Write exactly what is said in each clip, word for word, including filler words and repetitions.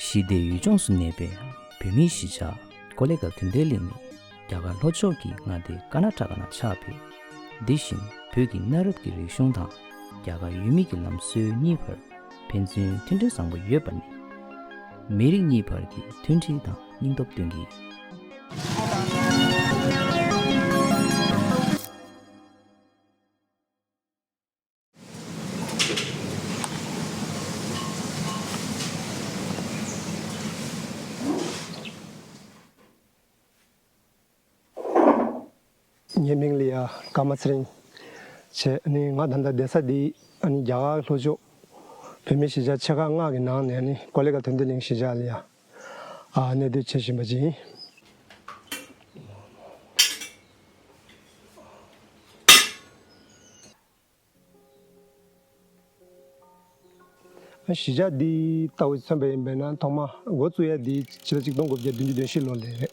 ཞི་བདེ་ཡུལ་ལྗོངས་སུ་གནས་པའི་བོད་མིའི་གཞིས་ཆགས་ཀོ་ལེ་གལ་དོན་ལྡན་གླིང་ནི་རྒྱ་གར་ལྷོ་ཕྱོགས་ཀྱི་མངའ་སྡེ་ཀར་ན་ཊ་ཀ་ནང་ཆགས་པའི། དེ་བཞིན་བོད་ཀྱི་གནའ་རབས་ཀྱི་རིག་གཞུང་དང་རྒྱ་གར་ཡུལ་མི་གྱི་ལམ་སྲོལ་གཉིས་བར་ཕན་ཚུན་མཐུན་འབྲེལ་བཟང་པོ་ཡོད་པ་ནི། མི་རིགས་གཉིས་བར་གྱི་མཐུན་སྒྲིལ་དང་སྙིང་སྟོབས་སྟོན་གྱི་ཡོད། ངའི་མིང་ལ་ཡ་ཀརྨ་ཚེ་རིང་བྱས། ཨ་ནི་ང་ད་ལྟ་བསྡད་ས་འདི་ཨ་ནི་རྒྱ་གར་ལྷོ་ཕྱོགས་བོད་མིའི་གཞིས་ཆགས་ཆེ་ཁག་ལྔ་གི་ནང་ནས་ཨ་ནི་ཀོ་ལེ་གལ་དོན་ལྡན་གླིང་གཞིས་ཆགས་ལ་ཡ་ཨ་གནས་སྡོད་བྱེད་བཞིན་པ་ཅིག་ཡིན། གཞིས་ཆགས་འདི་ལྟ་བུ་མཚོན་པ་ཡིན་པས་ན་ཐོག་མ་འགོ་བཙུགས་ཡ་འདི་ཕྱི་ལོ་ཆིག་སྟོང་དགུ་བརྒྱ་བདུན་ཅུ་དོན་བཞི་ལོ་ལ་རེད།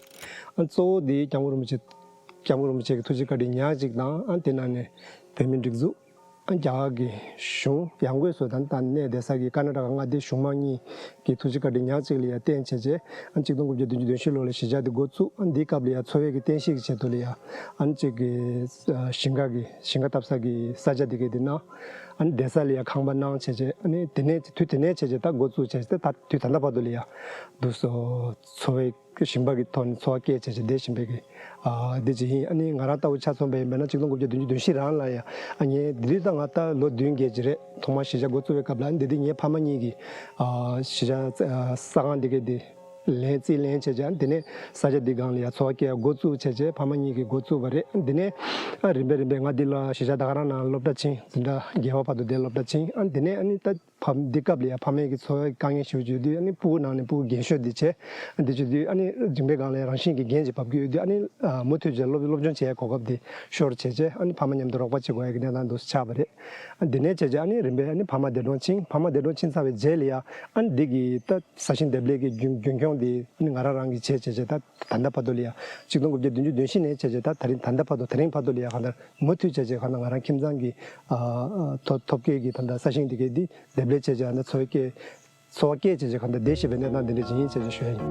ཨ་གཙོ་བོ་འདི་སྐྱབས་མགོན་རིན་པོ་ཆེ་སྐྱབས་མགོན་རིན་པོ་ཆེ་གི་ཐུགས་རྗེ་བཀའ་དྲིན་ཉག་གཅིག་དང་། ཨ་དེ་ནང་ནས་བོད་མིའི་སྒྲིག་འཛུགས། ཨ་རྒྱ་གར་གྱི་གཞུང་ཡང་སྒོས་སུ་ད་ལྟ་གནས་བསྡད་ས་གི་ཀར་ན་ཊ་ཀ་མངའ་སྡེའི་གཞུང་མང་གཉིས་ཀྱི་ཐུགས་རྗེ་བཀའ་དྲིན་ཉག་གཅིག་ལ་ཡ་བརྟེན་བྱས་རྗེས། ཨ་ཆིག་སྟོང་དགུ་བརྒྱ་བདུན་ཅུ་དོན་བཞི་ལོ་ལ་གཞིས་ཆགས་འདི་འགོ་བཙུགས། ཨ་འདིའི་སྐབས་ལ་ཡ་འཚོ་བའི་གི་རྟེན་གཞི་གི་ཆེད་དུ་ལ་ཡ་ཨ་ནི་གཅིག་གི་ཨ་ཞིང་ཁ་གི་ཞིང་ཁ་བཏབ་ས་གི་ས་ཆ་འདི་གའི་འདི་ནང་། ཨ་ནི་བསྡད་ས་ལ་ཡ་ཁང་པ་གནང་བྱས་རྗེས། ཨ་ནི་དེ་ནས་དུས་དེ་ནས་བྱས་རྗེས་ད་འགོ་བཙུགས་བྱས་རྗེས་ད་དུས་ད་ལྟ་བར་དུ་ལ་ཡ་འདུག་སོ། འཚོ་བའི་ཞིང་པ་གི་ཐོག་ནས་འཚོ་བ་སྐྱེལ་བྱས་རྗེས་བསྡད་བཞིན་པའི་གི་ཨ་འདི་ཅིག་ཡིན། ཨ་ནི་ང་རང་ལྟ་བུ་ཆ་མཚོན་པ་ཡིན་པ་ན་ཆིག་སྟོང་དགུ་བརྒྱ་བདུན་ཅུ་དོན་བཞི་རང་ལ་ཡ་ཨ་ངའི་འདི་དུས་ད་ང་ད་ལོ་བདུན་བརྒྱད་ཅིག་རེད། ཐོག་མར་གཞིས་ཆགས་འགོ་བཙུགས་པའི་སྐབས་ལ། ཨ་ནི་འདི་དུས་ངའི་ཕ་མ་གཉིས་ཀྱིས་ཨ་གཞིས་ཆགས་ཨ་ས་ཁང་འདི་གའི་འདི་ལེན་རྩིས་ལེན་བྱས་རྗེས། ཨ་ནི་དེ་ནས་ས་ཆ་འདི་སྒང་ལ་ཡ་འཚོ་བ་སྐྱེལ་འགོ་བཙུགས་བྱས་རྗེས་ཕ་མ་གཉིས་ཀྱིས་འགོ་བཙུགས་པ་རེད། ཨ་ནི་དེ་ནས་ཨ་རིམ་པས་རིམ་པས་ང་འདི་ལ་གཞིས་ཆགས་ད་ག་རང་ནང་སློབ་གྲྭ་ཕྱིན། འཛིན་གྲྭ་བརྒྱད་པ་བར་དུ་འདིར་སློབ་གྲྭ་ཕྱིན། ཨ་ནི་དེ་ནས་ཨ་ནི་ད་ཕ་འདི་སྐབས་ལ་ཡ་ཕ་མའི་གི་འཚོ་བའི་དཀའ་ངལ་ཞེ་པོ་ཅིག་ཡོད་དུས། ཨ་ནི་སྤུ་གུ་ནང་ནས་སྤུ་གུ་རྒན་ཤོས་འདི་བྱས། ཨ་འདི་བྱེད་དུས་ཨ་ནི་མཇིང་པའི་སྒང་ལ་ཡ་རང་བཞིན་གྱི་རྒན་ཅིག་བབས་ཀྱི་ཡོད་དུས། ཨ་ནི་ཨ་མུ་མཐུད་བྱས་སློབ་སློབ་སྦྱོང་བྱེད་ཡའི་གོ་སྐབས་འདི་ཤོར་བྱས་རྗེས། ཨ་ནི་ཕ་མ་མཉམ་དུ་རོགས་པ་བྱེད་དགོས་ཡ་གི་གནས་སྟངས་འདུག་སེ་ཆགས་པ་རེད། ཨ་འདི་ནས་བྱས་རྗེས་ཨ་ནི་རིམ་པས་ཨ་ནི་ཕ་མ་འདས་གྲོངས་ཕྱིན། ཕ་མ་འདས་གྲོངས་ཕྱིན་ཚར་བའི་རྗེས་ལ་ཡ་ཨ་ནི་འདི་གི་ད་ས་ཞིང་འདེབས་ལས་ཀྱི་རྒྱུན་རྒྱུན་འཁྱོངས་འདི་ཨ་ནི་ང་རང་རང་གིས་བྱས་བྱས་བྱས་ད་ད་ལྟ་བར་དུ་ལ་ཡ་ཆིག་སྟོང་དགུ་བརྒྱ་བདུན་ཅུ་དོན་བཞི་ནས་བྱས་བྱས་ད་ད་རིང་ད་ལྟ་བར་དུ་དེ་རིང་བར་དུ་ལ་ཡ་གང་ལྟར་མུ་མཐུད་བྱས་བྱས་གང་ལྟར་ང་རང་ཁྱིམ་ཚང་གི་ཨ་ཐོབ་ཐོབ་སྐལ་གྱི་ད་ལྟ་ས་ཞིང་འདི་གའི་འདི་འདེབས་ལས་བྱས་བྱས་ད་འཚོ་བ་སྐྱེལ་འཚོ་བ་སྐྱེལ་བྱས་བྱས་གང་ལྟར་བསྡད་བཞིན་པའི་གནས་སྟངས་འདི་འདྲ་ཅིག་ཡིན་བྱས་བྱས་ཞུ་ཡ་ཡིན།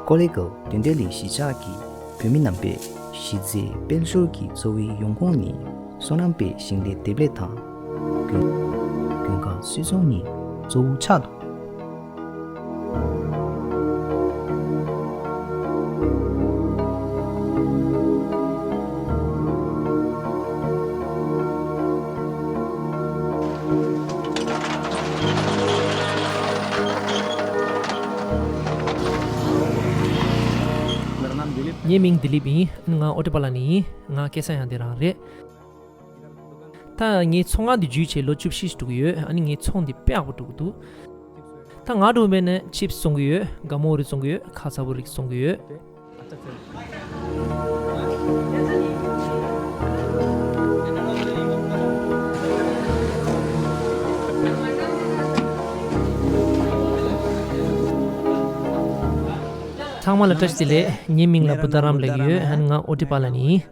ཀོ་ལེ་གལ་དོན་ལྡན་གླིང་གཞིས་ཆགས་ཀྱི་བོད་མི་རྣམ་པས་གཞིས་རྩེ་དཔལ་འབྱོར་གྱི་གཙོ་བོའི་ཡོང་ཁུངས་ནི་སོ་ནམ་པའི་ཞིང་ལས་འདེབས་ལས་དང་། དགུན་དགུན་ཁ་སུད་ཚོང་ནི་གཙོ་བོ་ཆགས་འདུག་ངའི་མིང་དི་ལིབ་ཡིན། ང་ཨོ་ཏི་པ་ལ་ནས་ཡིན། ང་སྐྱེས་ས་ཡང་དེ་རང་རེད། ད་ངའི་ཚོང་ཁང་འདི་བརྒྱུད་བྱས་ལོ་བཅུ་བཞི་ཞིག་འགྲོ་གི་ཡོད། ཨ་ནི་ངའི་ཚོང་འདི་དཔེ་ཡག་པོ་འགྲོ་གི་འདུག་ད་ང་འགྲོ་བའི་ནས་ཆིབས་བཙོང་གི་ཡོད། སྒ་མོ་རིགས་བཙོང་གི་ཡོད། ཁ་ཚ་པོ་རིགས་བཙོང་གི་ཡོད། ཚང་མ་ལ་བཀྲ་ཤིས་བདེ་ལེགས། ངའི་མིང་ལ་བུ་ཏཱ་རམ་ལབ་ཀྱི་ཡོད། ཨ་ནི་ང་ཨོ་ཏི་པ་ལ་ནས་ཡིན།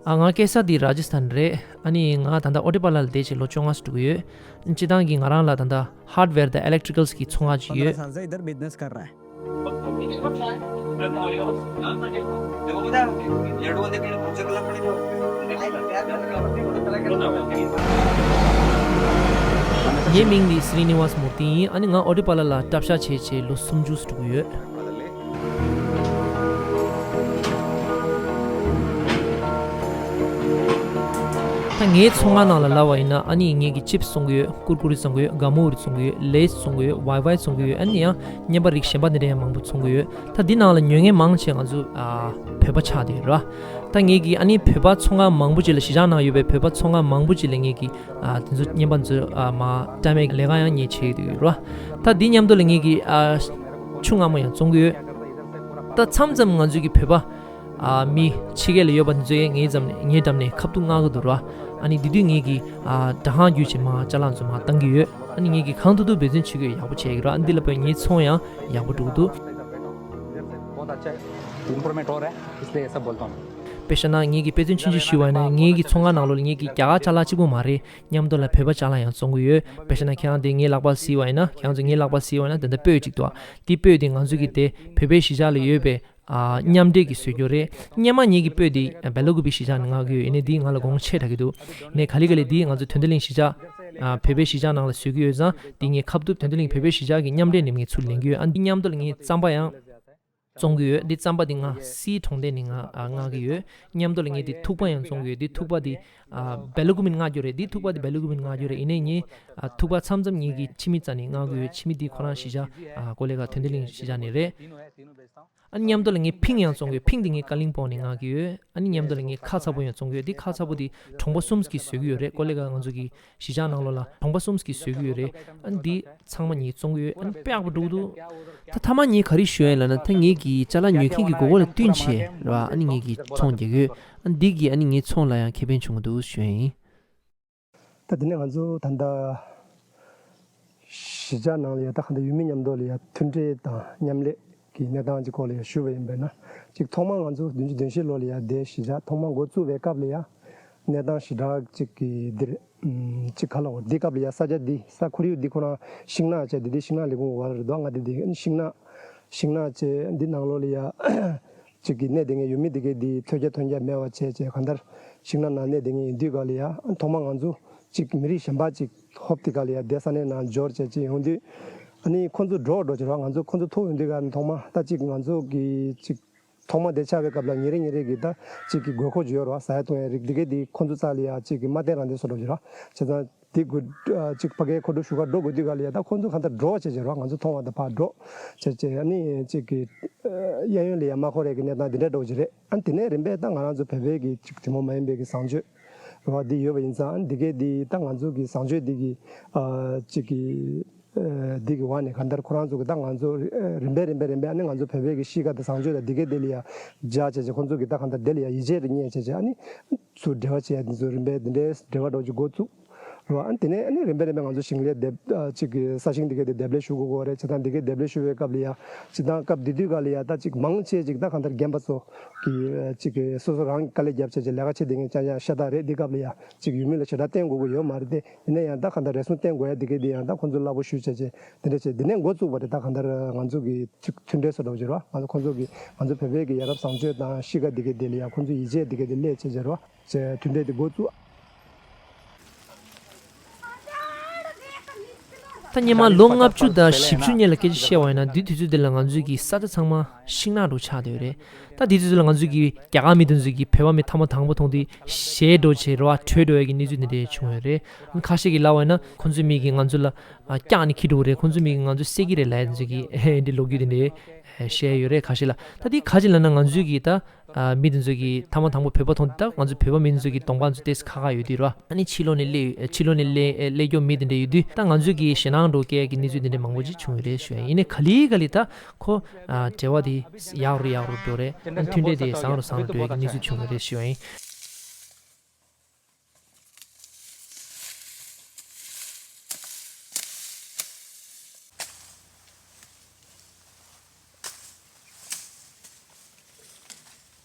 ཨ་ང་སྐྱེས་ས་དེ་ར་ཇི་སི་ཐན་རེད། ཨ་ནི་ང་ད་ལྟ་ཨོ་ཏི་པ་ལ་ལ་བསྡད་བྱས་ལོ་བཅོ་ལྔ་ཙམ་འགྲོ་གི་ཡོད། སྤྱིར་བཏང་གི་ང་རང་ལ་ད་ལྟ་ཧར་ཌི་ཝེར་དང་ཨི་ལེག་ཊི་རི་ཀལ་གྱི་ཚོང་ཁང་ཅིག་ཡོད། ངའི་མིང་ནི་སི་རི་ནི་ཝཱས་མུར་ཏི་ཡིན། ཨ་ནི་ང་ཨོ་ཏི་པ་ལ་ལ་གྲྭ་ཤག་བྱས་བྱས་ལོ་སུམ་ཅུ་ཙམ་འགྲོ་གི་ཡོད། ད་ངའི་ཚོང་ཁང་ནང་ལ་ལབ་པ་ཡིན་ན། ཨ་ནི་ངེད་ཀྱིས་ཆིབས་བཙོང་གི་ཡོད། ཀུར་ཀུ་རེ་བཙོང་གི་ཡོད། སྒ་མོ་རེ་བཙོང་གི་ཡོད། ལེ་ཙི་བཙོང་གི་ཡོད། ཝའི་ཝའི་བཙོང་གི་ཡོད། ཨ་ནི་ཡང་རྔན་པ་རིགས་གཞན་པ་འདི་འདྲ་ཡང་མང་པོ་བཙོང་གི་ཡོད། ད་འདི་ནང་ལ་ཉོ་མཁན་མང་ཆེ་ང་ཚོ་ཨ་བོད་པ་ཆགས་བསྡད་ཡོད་ར། ད་ངེད་ཀྱིས་ཨ་ནི་བོད་པ་ཚོང་ཁང་མང་པོ་ཅིག་ལ། གཞིས་ཆགས་ནང་ཡོད་པའི་བོད་པ་ཚོང་ཁང་མང་པོ་ཅིག་ལ་ངེད་ཀྱིས་ཨ་དེ་ཚོ་རྔན་པ་ཚོ་ཨ་མ་སྤྲད་མེད་ལས་ཀ་ཡང་ངེད་བྱེད་ཀྱི་ཡོད་ར། ད་འདི་མཉམ་དུ་ལ་ངེད་ཀྱིས་ཨ་ཆུ་མངར་མོ་ཡང་བཙོང་གི་ཡོད། ད་མཚམས་མཚམས་ང་ཚོའི་གི་བོད་པ་ཨ་མི་ཕྱི་རྒྱལ་ལ་ཡོད་པ་འདི་ཚོ་ཡང་ངའི་འགྲམ་ནས་ངའི་འགྲམ་ནས་ཁ་ཐུག་མངགས་གི་འདུག་ར། ཨ་ནི་དེ་དུས་ངེད་ཀྱིས་ཨ་སྦྲག་ཁང་བརྒྱུད་བྱས་མར་ཅ་ལག་ཚོ་མར་བཏང་གི་ཡོད། ཨ་ནི་ངེད་ཀྱིས་གང་ཐུབ་ཐུབ་འབད་བརྩོན་བྱེད་ཀྱི་ཡོད། ཡག་པོ་བྱས་ཀྱི་ར། ཨ་ནི་འདི་ལ་བརྟེན་ངའི་ཚོང་ཡང་ཡག་པོ་འགྲོ་གི་འདུག बहुत अच्छा है, इम्प्रूवमेंट हो रहा है, इसलिए ऐसा बोलता हूँ। དཔེ་བཞག་ན་ངེད་ཀྱིས་དཔེ་མཚོན་ཆུང་ཆུང་ཞུས་པ་ཡིན་ན། ངེད་ཀྱི་ཚོང་ཁང་ནང་ལོགས་ལ་ངེད་ཀྱིས་རྒྱ་གར་ཅ་ལག་གཅིག་པོ་མ་རེད། མཉམ་དུ་ལ་བོད་པ་ཅ་ལག་ཡང་བཙོང་གི་ཡོད། དཔེ་བཞག་ན་ཁྱེད་རང་དེ་ངའི་ལག་པར་གཟིགས་པ་ཡིན་ན། ཁྱེད་རང་ཚོ་ངའི་ལག་པར་གཟིགས་པ་ཡིན་ན། དེ་འདྲ་སྤོས་གཅིག་འདུག་ཨ། དེ་སྤོས་དེ་ང་ཚོ་གི་དེ་བོད་པའི་གཞིས་ཆགས་ལ་ཡོད་པའི་ཨ་མཉམ་འབྲེལ་གྱི་བཟོ་བཅོས་རེད། སྔོན་མ་ངེད་ཀྱི་སྤོས་དེ་སྦེལ་ཀོབ་གཞིས་ཆགས་ནས་མངགས་ཀྱི་ཡོད། ཡིན་ནའི་འདི་ང་ལ་གོང་ཆེ་དྲགས་ཀྱི་འདུག་ནས་ག་ལེ་ག་ལེ་འདི་ང་ཚོ་དོན་ལྡན་གླིང་གཞིས་ཆགས་ཨ་བོད་པའི་གཞིས་ཆགས་ནང་ལ་བཟོ་གི་ཡོད་ཙང་། འདི་ངས་ཁ་ཐུག་དོན་ལྡན་གླིང་བོད་པའི་གཞིས་ཆགས་ཀྱི་མཉམ་འབྲེལ་ནས་ངས་ཚུར་ལེན་གྱི་ཡོད། ཨ་འདི་མཉམ་དུ་ལ་ངས་རྩམ་པ་ཡང་བཙོང་གི་ཡོད། འདི་རྩམ་པ་འདི་ང་སིའི་གྲོང་སྡེ་ནས་ང་ཨ་མངགས་ཀྱི་ཡོད། མཉམ་དུ་ལ་ངས་འདི་ཐུག་པ་ཡང་བཙོང་གི་ཡོད། འདི་ཐུག་པ་འདི་ཨ་སྦེལ་ཀོབ་ནས་མངགས་རྒྱུ་རེད། འདི་ཐུག་པ་འདི་སྦེལ་ཀོབ་ནས་མངགས་རྒྱུ་རེད། ཡིན་ནའི་ངས་ཨ་ཐུག་པ་མཚམས་མཚམས་ངེད་ཀྱི་ཁྱིམ་མི་རྩ་ནས་མངགས་ཀྱི་ཡོད། ཁྱིམ་མི་འདི་ཁོ་རང་གཞིས་ཆགས་ཨ་ཀོ་ལི་གྷལ་དོན་ལྡན་གླིང་གཞིས་ཆགས་ནས་རེད། ཨ་ནི་མཉམ་དུ་ལ་ངས་ཕིང་ཡང་བཙོང་གི་ཡོད། ཕིང་འདི་ངས་ཀ་ལིང་པོང་ནས་མངགས་ཀྱི་ཡོད། ཨ་ནི་མཉམ་དུ་ལ་ངས་ཁ་ཚ་པོ་ཡང་བཙོང་གི་ཡོད། འདི་ཁ་ཚ་པོ་འདི་གྲོང་པ་གསུམ་གྱིས་བཟོ་གི་ཡོད་རེད། ཀོ་ལི་གྷལ་ང་ཚོ་གི་གཞིས་ཆགས་ནང་ལོགས་ལ་གྲོང་པ་གསུམ་གྱིས་བཟོ་གི་ཡོད་རེད། ཨ་ནི་འདི་ཚང་མ་ངས་བཙོང་གི་ཡོད། ཨ་ནི་དཔེ་ཡག་པོ་འགྲོ་གི་འདུག་ད་མཐའ་མ་ངས་ག་རེ་ཞུ་ཡ་ཡིན་ལབ་ན། ད་ངེད་ཀྱི་ཅ་ལག་ཉོ་མཁན་གྱི་དགོས་མཁོ་ལ་བསྟུན་བྱས་རེད་བ། ཨ་ནི་ངེད་ཀྱིས་ཚོང་རྒྱག་གི་ཡོད། ཨ་ནི་འདི་གིས་ཨ་ནི་ངའི་ཚོང་ལ་ཡང་ཁེ་ཕན་བྱུང་གི་འདུག་ཞུ་ཡ་ཡིན། ད་དེ་ནས་ང་ཚོ་ད་ལྟ་གཞིས་ཆགས་ནང་ལ་ཡ་ད་ག་འདྲ་ཡུལ་མི་མཉམ་དུ་ལ་ཡ་མཐུན་སྒྲིལ་དང་མཉམ་ལས་ཀྱི་གནས་སྟངས་ཀྱི་སྐོར་ལ་ཡ་ཞུས་པ་ཡིན་པས་ན། གཅིག་ཐོག་མར་ང་ཚོ་བདུན་ཅུ་དོན་བཞི་ལོ་ལ་ཡ་དེ་གཞིས་ཆགས་ཐོག་མར་འགོ་བཙུགས་པའི་སྐབས་ལ་ཡ་གནས་སྟངས་ཞེ་དྲག་ཅིག་གི་འདིར་ཅིག་ག་ལ་འོ་འདི་སྐབས་ལ་ཡ་ས་ཆ་འདི་ས་ཁོར་ཡུག་འདི་ཁོ་རང་ཤིང་ནགས་བྱས། འདི་འདི་ཤིང་ནགས་ལས་ཁུངས་འོག་ལ་རེད་དོ། ང་འདི་འདི་ཤིང་ནགས་ཤིང་ནགས་བྱས། འདི་ནང་ལོགས་ལ་ཡ་ཅིག་གི་གནས་དེ་ངས་ཡུལ་མི་དེ་གའི་དེ་ཐོས་རྒྱ་ཐོས་རྒྱ་མེད་པ་བྱས་བྱས་གང་ལྟར་ཤིང་ནགས་ནང་གནས་དེ་ངས་ཡིན་དུས་ག་ལ་ཡ་ཐོག་མ་ང་ཚོ་ཅིག་མི་རིགས་གཞན་པ་ཅིག་ཧོབ་དེ་ག་ལ་ཡ་དེ་ས་གནས་ནང་འབྱོར་བྱས་ཅིག་ཡོང་དུས། ཨ་ནི་ཁོ་ཚོ་འགྲོ་འགྲོ་བྱེད་རོགས། ང་ཚོ་ཁོ་ཚོ་ཐུག་ཡོང་དུས་ག་ལ་ཐོག་མ་ད་ཅིག་ང་ཚོ་གི་ཅིག་ཐོག་མ་དེ་ཆགས་པའི་སྐབས་ལ་ཉིན་རེ་ཉིན་རེ་གི་ད་ཅིག་གི་དགོས་མཁོ་ཅིག་ཡོད་རོགས། ཟ་ཡ་བཏུང་ཡ་རིགས་དེ་གའི་དེ་ཁོ་ཚོ་རྩ་ལ་ཡ་ཅིག་གི་མ་བརྟེན་རང་བརྟེན་བཟོ་འགྲོ་བྱེད་རོགས། བྱས་ཙང་། དེ་དགོས་ཨ་ཅིག་ཕ་གིའི་མཁོ་སྒྲུབ་ཞུ་ག་འགྲོ་དགོས་དུས་ག་ལ་ཡ་ད་ཁོང་ཚོ་གང་ལྟར་འགྲོ་བྱེད་བྱེད་རོགས། ང་ཚོ་མཐོང་བ་དང་ཕར་འགྲོ་བྱེད་བྱེད། ཨ་ནི་ཅིག་གི་ཨ་གཡས་གཡོན་ལ་ཡ་མ་འཁོར་ཡ་གི་གནས་སྟངས་དེ་འདྲ་འགྲོ་བྱེད་རེད། ཨ་ནི་དེ་ནས་རིམ་པས་ད་ང་རང་ཚོ་བོད་པའི་གི་ཅིག་དེ་མོ་མ་ཡིན་པའི་གི་བཟང་སྤྱོད་རེད་བ། འདི་ཡོད་པ་ཡིན་ཙང་། ཨ་ནི་འདི་གའི་འདི་ད་ང་ཚོ་གི་བཟང་སྤྱོད་འདི་གི་ཨ་ཅིག་གི་ཨ་འདི་གི་འོག་ནས་གང་ལྟར་ཁོ་རང་ཚོ་གི་ད་ང་ཚོ་ཨ་རིམ་པས་རིམ་པས་རིམ་པས་ཨ་ནི་ང་ཚོ་བོད་པའི་གི་གཤིས་ཀ་དང་བཟང་སྤྱོད་དང་འདི་གའི་འདི་ལ་ཡ་སྦྱར་བྱས་བྱས། ཁོང་ཚོ་གི་ད་གང་ལྟར་འདི་ལ་ཡ་ཡིད་ཆེས་རེ་རྙེད་བྱས་བྱས། ཨ་ནི་ཚུར་འབྲེལ་བ་བྱེད་ཡ་འདི་ཚོ་རིམ་པས་འདི་འདྲའི་འབྲེལ་བ་འགྲོ་རྒྱུ་འགོ་བཙུགས། རེད་བ། ཨ་ནི་དེ་ནས་ཨ་ནི་རིམ་པས་རིམ་པས་ང་ཚོ་ཞིང་ལས་འདེབས་ཨ་ཅིག་གི་ས་ཞིང་འདི་གའི་དེ་འདེབས་ལས་ཞུ་དགོས་ཀྱི་རེད། བྱས་ཙང་འདི་གའི་འདེབས་ལས་ཞུ་བའི་སྐབས་ལ་ཡ་སྤྱིར་བཏང་སྐབས་དེ་དུས་ག་ལ་ཡ་ད་ཅིག་མང་ཆེ་ཅིག་ད་གང་ལྟར་རྒན་པ་ཚོ་གི་ཨ་ཅིག་གི་སོ་སོ་རང་དཀའ་ལས་རྒྱབ་བྱས་བྱས་ལས་ཀ་བྱེད་བསྡད་མཁན་རྐྱང་རྐྱང་ཤ་སྟག་རེད། འདི་སྐབས་ལ་ཡ་ཅིག་ཡུལ་མི་ལ་ཞེ་དྲག་བརྟེན་དགོས་ཀྱི་ཡོད་མ་རེད་དེ། ཡིན་ན་ཡང་ད་གང་ལྟར་རེ་ཟུང་བརྟེན་དགོས་ཡ་འདི་གའི་འདི་ཡང་ད་ཁོང་ཚོ་རླབས་པོ་ཞུ་བྱས་བྱས་འདི་འདྲ་བྱས་འདི་ནས་འགོ་བཙུགས་པ་རེད། ད་གང་ལྟར་ང་ཚོ་གི་ཅིག་མཐུན་འབྲེལ་བཟོ་འདྲ་བྱེད་རོགས། ང་ཚོ་ཁོང་ཚོ་གི་ང་ཚོ་བོད་པའི་གི་ཡ་རབས་བཟང་སྤྱོད་དང་གཤིས་ཀ་འདི་གའི་འདི་ལ་ཡ་ཁོང་ཚོ་ཡིད་ཆེས་འདི་གའི་འདི་སླེབས་བྱས་བྱེད་རོགས། ཅེས་མཐུན་སྒྲིལ་དེ་འགོ་བཙུགས། ད་སྔོན་མ་ལོ་ལྔ་བཅུ་དང་བཞི་བཅུ་སྔོན་ལ་སྐད་ཆ་བཤད་པ་ཡིན་ན། དེ་དུས་ཚོད་དེ་ལ་ང་ཚོའི་གི་ས་ཆ་ཚང་མ་ཤིང་ནགས་འདྲ་ཆགས་བསྡད་ཡོད་རེད། ད་དེ་དུས་ཚོད་ལ་ང་ཚོའི་གི་རྒྱ་གར་མི་དེ་ཚོས་གི་བོད་པ་མི་ཐ་མ་དང་པོ་མཐོང་དུས་ཞེད་འགྲོ་བྱས་རེད་བ། བྲོས་འགྲོ་ཡ་གི་གནས་ཚུལ་དེ་འདྲ་བྱུང་ཡོད་རེད། ཁ་ཤས་ཀྱིས་ལབ་པ་ཡིན་ན། ཁོང་ཚོའི་མི་གིས་ང་ཚོ་ལ་ཨ་སྐྲག་ནས་འཁྱེར་འགྲོ་གི་རེད། ཁོང་ཚོའི་མི་གིས་ང་ཚོ་བསད་ཀྱི་རེད་ལབ་ཡ་དེ་ཚོ་གི་ཨེ་འདི་ལོ་རྒྱུས་དེ་འདྲ་བཤད་ཡོད་རེད། ཁ་ཤས་ལ། ད་དེ་ག་ཅི་ལབ་ན། ང་ཚོའི་གི་ད་ཨ་མི་དེ་ཚོ་གིས་ཐ་མ་དང་པོ་བོད་པ་མཐོང་དུས། ད་ང་ཚོ་བོད་པ་མི་དེ་ཚོ་གི་གདོང་པ་ཚོ་ཏོག་ཙམ་ཁ་ཁ་ཡོད་དུས་ར། ཨ་ནི་ཕྱི་ལོགས་ནས་སླེབས། ཕྱི་ལོགས་ནས་སླེབས་སླེབས་མགྱོགས་མི་དེ་འདྲ་ཡོད་དུས། ད་ང་ཚོའི་གི་ཞེད་སྣང་འདྲ་སྐྱེ་གི་གནས་ཚུལ་དེ་འདྲ་མང་པོ་ཅིག་བྱུང་ཡོད་རེད་ཞུ་ཡ་ཡིན། ཨ་ནི་ག་ལེ་ག་ལེ་ད་ཁོ་ཨ་འབྲེལ་བ་དེ་ཡག་རུ་ཡག་རུ་འགྲོ་རེད། ཨ་ནི་མཐུན་སྒྲིལ་དེ་བཟང་རུ་བཟང་རུ་འགྲོ་ཡ་གི་གནས་ཚུལ་བྱུང་ཡོད་རེད་ཞུ་ཡ་ཡིན།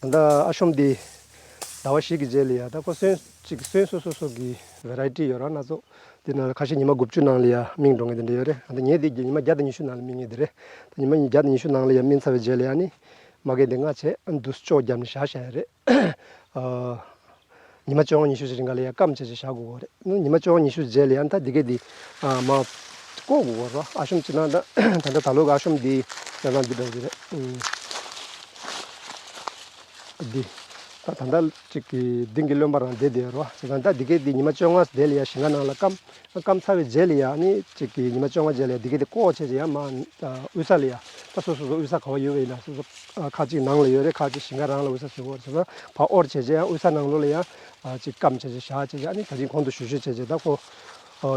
ད་ལྟ་ཨ་ཤོམ་འདི་ཟླ་བ་བཞི་གི་རྗེས་ལ་ཡ་ད་ཁོ་སོན་ཅིག་སོན་སོ་སོ་སོ་གི་ཝེ་རའི་ཊི་ཡོད་ར་སྣ་ཚོགས། དེ་ནང་ལ་ཁ་ཤས་ཉི་མ་དགུ་བཅུ་ནང་ལ་ཡ་སྨིན་འགྲོ་མཁན་དེ་འདྲ་ཡོད་རེད། ད་ངས་དེ་ཉི་མ་བརྒྱ་དང་ཉི་ཤུ་ནང་ལ་སྨིན་མཁན་དེ་རེད། ད་ཉི་མ་བརྒྱ་དང་ཉི་ཤུ་ནང་ལ་ཡ་སྨིན་ཚར་བའི་རྗེས་ལ་ཡ་ནི་མ་གི་དེ་ལྔ་བྱས། ཨ་འདུག་སེ་ཅོག་བརྒྱབ་ནས་བཞག་བཞག་ཡ་རེད། ཨ། ཉི་མ་བཅོ་ལྔ་ཉི་ཤུ་ཞིག་རིང་ག་ལ་ཡ་སྐམ་བྱས་བྱས་བཞག་དགོས་ཀྱི་རེད། ཉི་མ་བཅོ་ལྔ་ཉི་ཤུ་རྗེས་ལ་ཡ་ད་འདི་གས་འདི་ཨ་མ་བཀོག་དགོས་ཀྱི་རེད། ཨ་ཤོམ་ཅིག་ན་ད་ད་ལྟ་ད་ལོ་གི་ཨ་ཤོམ་འདི་ཡང་ན་འདི་འདྲ་བོ་ཅིག་རེད། ཨུམ། འདི་ད་ད་ལྟ་ཅིག་གི་འདི་གི་རློན་པ་རང་བསྡད་བསྡད་ཡོད་རེད། བྱས་ཙང་ད་འདི་གས་འདི་ཉི་མ་བཅོ་ལྔ་དེ་ལ་ཡ་ཞིང་ཁ་ནང་ལ་སྐམ། སྐམ་ཚར་བའི་རྗེས་ལ་ཡ་ནི་གཅིག་གི་ཉི་མ་བཅོ་ལྔ་རྗེས་ལ་ཡ་འདི་གས་དེ་བཀོག་བྱས་རྗེས་ཡ་མ་དབུས་ས་ལ་ཡ་ད་སོ་སོ་སོ་དབུས་ས་ག་བ་ཡོད་པ་ཡིན་ན་སོ་སོ་ཁ་ཅིག་ནང་ལ་ཡོད་རེད། ཁ་ཅིག་ཞིང་ཁ་རང་ལ་དབུས་ས་བཟོ་དགོས་རེད། བྱས་ཙང་ཕར་དབོར་བྱས་རྗེས་ཡང་དབུས་ས་ནང་ལོགས་ལ་ཡ་ཅིག་སྐམ་བྱས་རྗེས་བཞག་བྱས་རྗེས་ཨ་ནི་ད་ཅིག་གོང་དུ་ཞུས་ཞུས་བྱས་རྗེས་ད་ཁོ་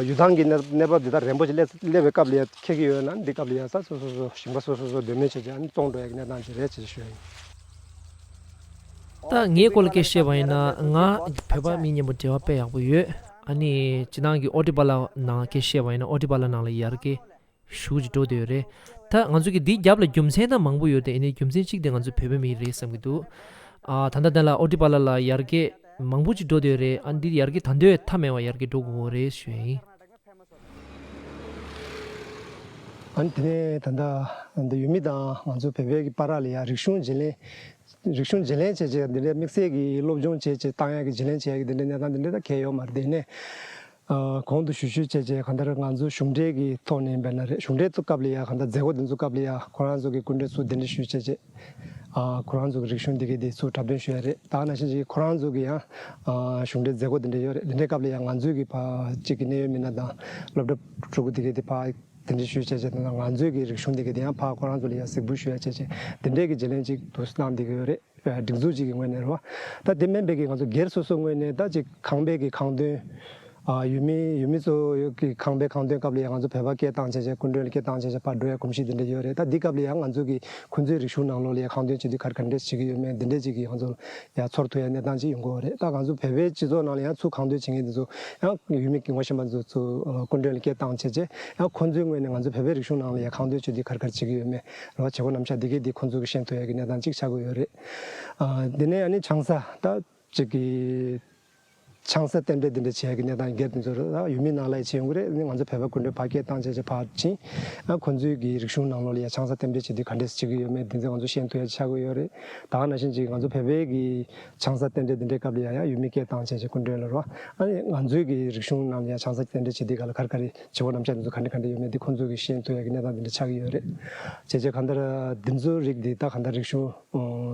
ཡུལ་ཐང་གི་གནས་གནས་བབ་འདི་དག་རན་པོ་ཅིག་སླེབས་སླེབས་པའི་སྐབས་ལ་ཡ་ཁེགས་ཀྱི་ཡོད་ན་འདི་སྐབས་ལ་ཡ་ས་སོ་སོ་སོ་ཞིང་པ་སོ་སོ་སོ་འདོད་མོས་བྱས་རྗེས་ཨ་ནི་བཙོང་འགྲོ་ཡ་གི་གནས་སྟངས་ཅིག་རེད་ཅེས་ཞུ་ཡ་ཡིན། ད་ངའི་སྐོར་ལ་སྐད་བཤད་པ་ཡིན་ན། ང་བོད་པ་མི་མཉམ་པོ་འབྲེལ་བ་དཔེ་ཡག་པོ་ཡོད། ཨ་ནི་སྤྱིར་བཏང་གི་ཨོ་ཊི་པ་ལ་ནང་སྐད་བཤད་པ་ཡིན་ན། ཨོ་ཊི་པ་ལ་ནང་ལ་ཡར་རྒྱས་ཞུ་ཅིག་འགྲོ་བསྡད་ཡོད་རེད། ད་ང་ཚོ་གི་འདིའི་རྒྱབ་ལ་རྒྱུ་མཚན་ད་མང་པོ་ཡོད་དེ། ཡིན་ནའི་རྒྱུ་མཚན་གཅིག་དེ་ང་ཚོ་བོད་པ་མི་རེད་བསམ་གྱི་འདུག་ཨ་ད་ལྟ་དེ་ལ་ཨོ་ཏི་པ་ལ་ལ་ཡར་རྒྱས་མང་པོ་ཅིག་འགྲོ་བསྡད་ཡོད་རེད། ཨ་འདི་ཡར་རྒྱས་ད་འདོད་མཐའ་མེད་པ་ཡར་རྒྱས་འགྲོ་དགོས་རེད་ཞུ་ཡ་ཡིན། ཨ་ནི་དེ་ནས་ད་ལྟ་འདི་ཡུལ་མི་དང་ང་ཚོ་བོད་པའི་གི་བར་ལ་ཡ་རིག་གཞུང་བརྗེ་ལེན། རིག་གཞུང་བརྗེ་ལེན་བྱས་རྗེས་འདི་འདྲའི་དམིགས་བསལ་གྱི་སློབ་སྦྱོང་བྱས་རྗེས་བཏང་ཡག་གི་བརྗེ་ལེན་བྱས་ཡག་གི་འདི་འདྲའི་གནས་སྟངས་འདི་འདྲའི་ད་གལ་ཡོད་མ་རེད། དེ་ནས་ཨ་གོང་དུ་ཞུ་ཞུ་བྱས་རྗེས་གང་ལྟར་ང་ཚོ་གཞུང་འབྲེལ་གྱི་ཐོག་ནས་འབད་ན་རེད། གཞུང་འབྲེལ་ཚོ་སྐབས་ལ་ཡ་གང་ལྟར་མཛད་སྒོ་འདི་ཚོ་སྐབས་ལ་ཡ་ཁོ་རང་ཚོ་གི་སྐུ་མགྲོན་ཚོ་གདན་འདྲེན་ཞུས་བྱས་རྗེས་ཨ་ཁོ་རང་ཚོ་གི་རིག་གཞུང་འདི་གའི་འདི་ཚོ་འཁྲབ་སྟོན་ཞུ་ཡ་རེད། ད་ནང་བཞིན་གྱི་ཁོ་རང་ཚོ་གི་ཡང་ཨ་གཞུང་འབྲེལ་མཛད་སྒོ་འདི་འདྲ་ཡོད་རེད། འདི་འདྲའི་སྐབས་ལ་ཡ་ང་ཚོའི་གི་ཕ་གཅིག་གི་གནད་ཡོད་མི་སྣ་དང་སློབ་གྲྭ་ཕྲུ་གུ་འདི་གའི་འདི་ཕ་དེ་འདྲ་ཞུས་བྱས་བྱས་ན་ང་ཚོའི་གི་རིག་གཞུང་འདི་གའི་དེ་ཡང་ཕ་ཁོ་རང་ཚོ་ལ་ཡང་གཟིགས་འབུལ་ཞུ་ཡ་བྱས་བྱས་དེ་འདྲའི་གི་བརྗེ་ལེན་ཅིག་ཏུ་གནང་བསྡད་ཀྱི་ཡོད་རེད། སྒྲིག་འཛུགས་ཅིག་གི་ངོས་ནས་རེད་བ། ད་དེ་མིན་པའི་གི་ང་ཚོ་སྒེར་སོ་སོའི་ངོས་ནས་ད་ཅིག་ཁང་པའི་གི་ཁང་ཐོན་ཨ་ཡུལ་མི་ཡུལ་མི་ཚོ་གི་ཁང་པའི་ཁང་ཐོན་སྐབས་ལ་ཡང་ང་ཚོ་བོད་པ་སྐད་བཏང་བྱས་བྱས་སྐུ་མགྲོན་ལ་སྐད་བཏང་བྱས་བྱས་ཕར་འགྲོ་ཡ་གོམས་གཤིས་དེ་འདྲ་ཡོད་རེད། ད་འདི་སྐབས་ལ་ཡང་ང་ཚོ་གི་ཁོང་ཚོའི་རིག་གཞུང་ནང་ལོགས་ལ་ཡང་ཁང་ཐོན་བྱེད་དུས་ག་རེ་ག་འདྲས་བྱེད་ཀྱི་ཡོད་མེད་འདི་འདྲས་ཅིག་གི་ང་ཚོ་ཡང་ཚོར་ཐུབ་ཡ་གནས་སྟངས་ཅིག་ཡོང་གི་ཡོད་རེད། ད་ང་ཚོ་བོད་པའི་སྤྱི་ཚོགས་ནང་ལ་ཡང་ཚུར་ཁང་ཐོན་བྱེད་མཁན་དེ་ཚོ་ཡང་ཡུལ་མི་གི་ངོ་ཤེས་པ་ཚོ་ཚོ་སྐུ་མགྲོན་ལ་སྐད་བཏང་བྱས་བྱས་ཡང་ཁོང་ཚོའི་ངོས་ནས་ང་ཚོ་བོད་པའི་རིག་གཞུང་ནང་ལ་ཡང་ཁང་ཐོན་བྱེད་དུས་ག་རེ་ག་རེ་བྱེད་ཀྱི་ཡོད་མེད་རེད་བ། བྱེད་སྒོ་རྣམ་གཞག་འདི་གའི་འདི་ཁོང་ཚོ་གི་ཤེས་ཐུབ་ཡ་གི་གནས་སྟངས་ཅིག་ཆགས་ཀྱི་ཡོད་རེད། ཨ་དེ་ནས་ཨ་ནི་ཆང་ས་ད་ཅིག་གི་ཆང་ས་རྟེན་འབྲེལ་འདི་འདྲ་བྱེད་ཡ་གི་གནས་སྟངས་སྒེར་དེ་ཚོ་རེད། ཡུལ་མི་ནང་ལ་ཡ་བྱེད་ཡོང་གི་རེད། ཨ་ནི་ང་ཚོ་བོད་པ་སྐུ་མགྲོན་ཕར་སྐད་བཏང་བྱས་བྱས་ཕར་ཕྱིན། ཨ་ཁོང་ཚོའི་གི་རིག་གཞུང་ནང་ལོགས་ལ་ཡ་ཆང་ས་རྟེན་འབྲེལ་བྱེད་དུས་ག་འདྲས་བྱེད་ཀྱི་ཡོད་མེད་འདི་ཚོ་ང་ཚོ་ཤེས་ཐུབ་ཡ་ཆགས་ཀྱི་ཡོད་རེད། ད་ག་ནང་བཞིན་ཅིག་ང་ཚོ་བོད་པའི་གི་ཆང་ས་རྟེན་འབྲེལ་འདི་འདྲའི་སྐབས་ལ་ཡང་ཡང་ཡུལ་མི་སྐད་བཏང་བྱས་བྱས་སྐུ་མགྲོན་ལ་རོ། ཨ་ནི་ང་ཚོའི་གི་རིག་གཞུང་ནང་ལ་ཡང་ཆང་ས་རྟེན་འབྲེལ་བྱེད་དུས་ག་ལ་ག་རེ་ག་རེ་བྱེད་སྒོ་རྣམ་གཞག་འདི་ཚོ་ག་འདྲ་ག་འདྲ་ཡོད་མེད་འདི་ཁོང་ཚོ་གི་ཤེས་ཐུབ་ཡ་གི་གནས་སྟངས་འདི་འདྲ་ཆགས་ཀྱི་ཡོད་རེད། བྱས་བྱས་གང་ལྟར་འདི་ཚོའི་རིགས་འདི་ད་གང་ལྟར་རིག་གཞུང་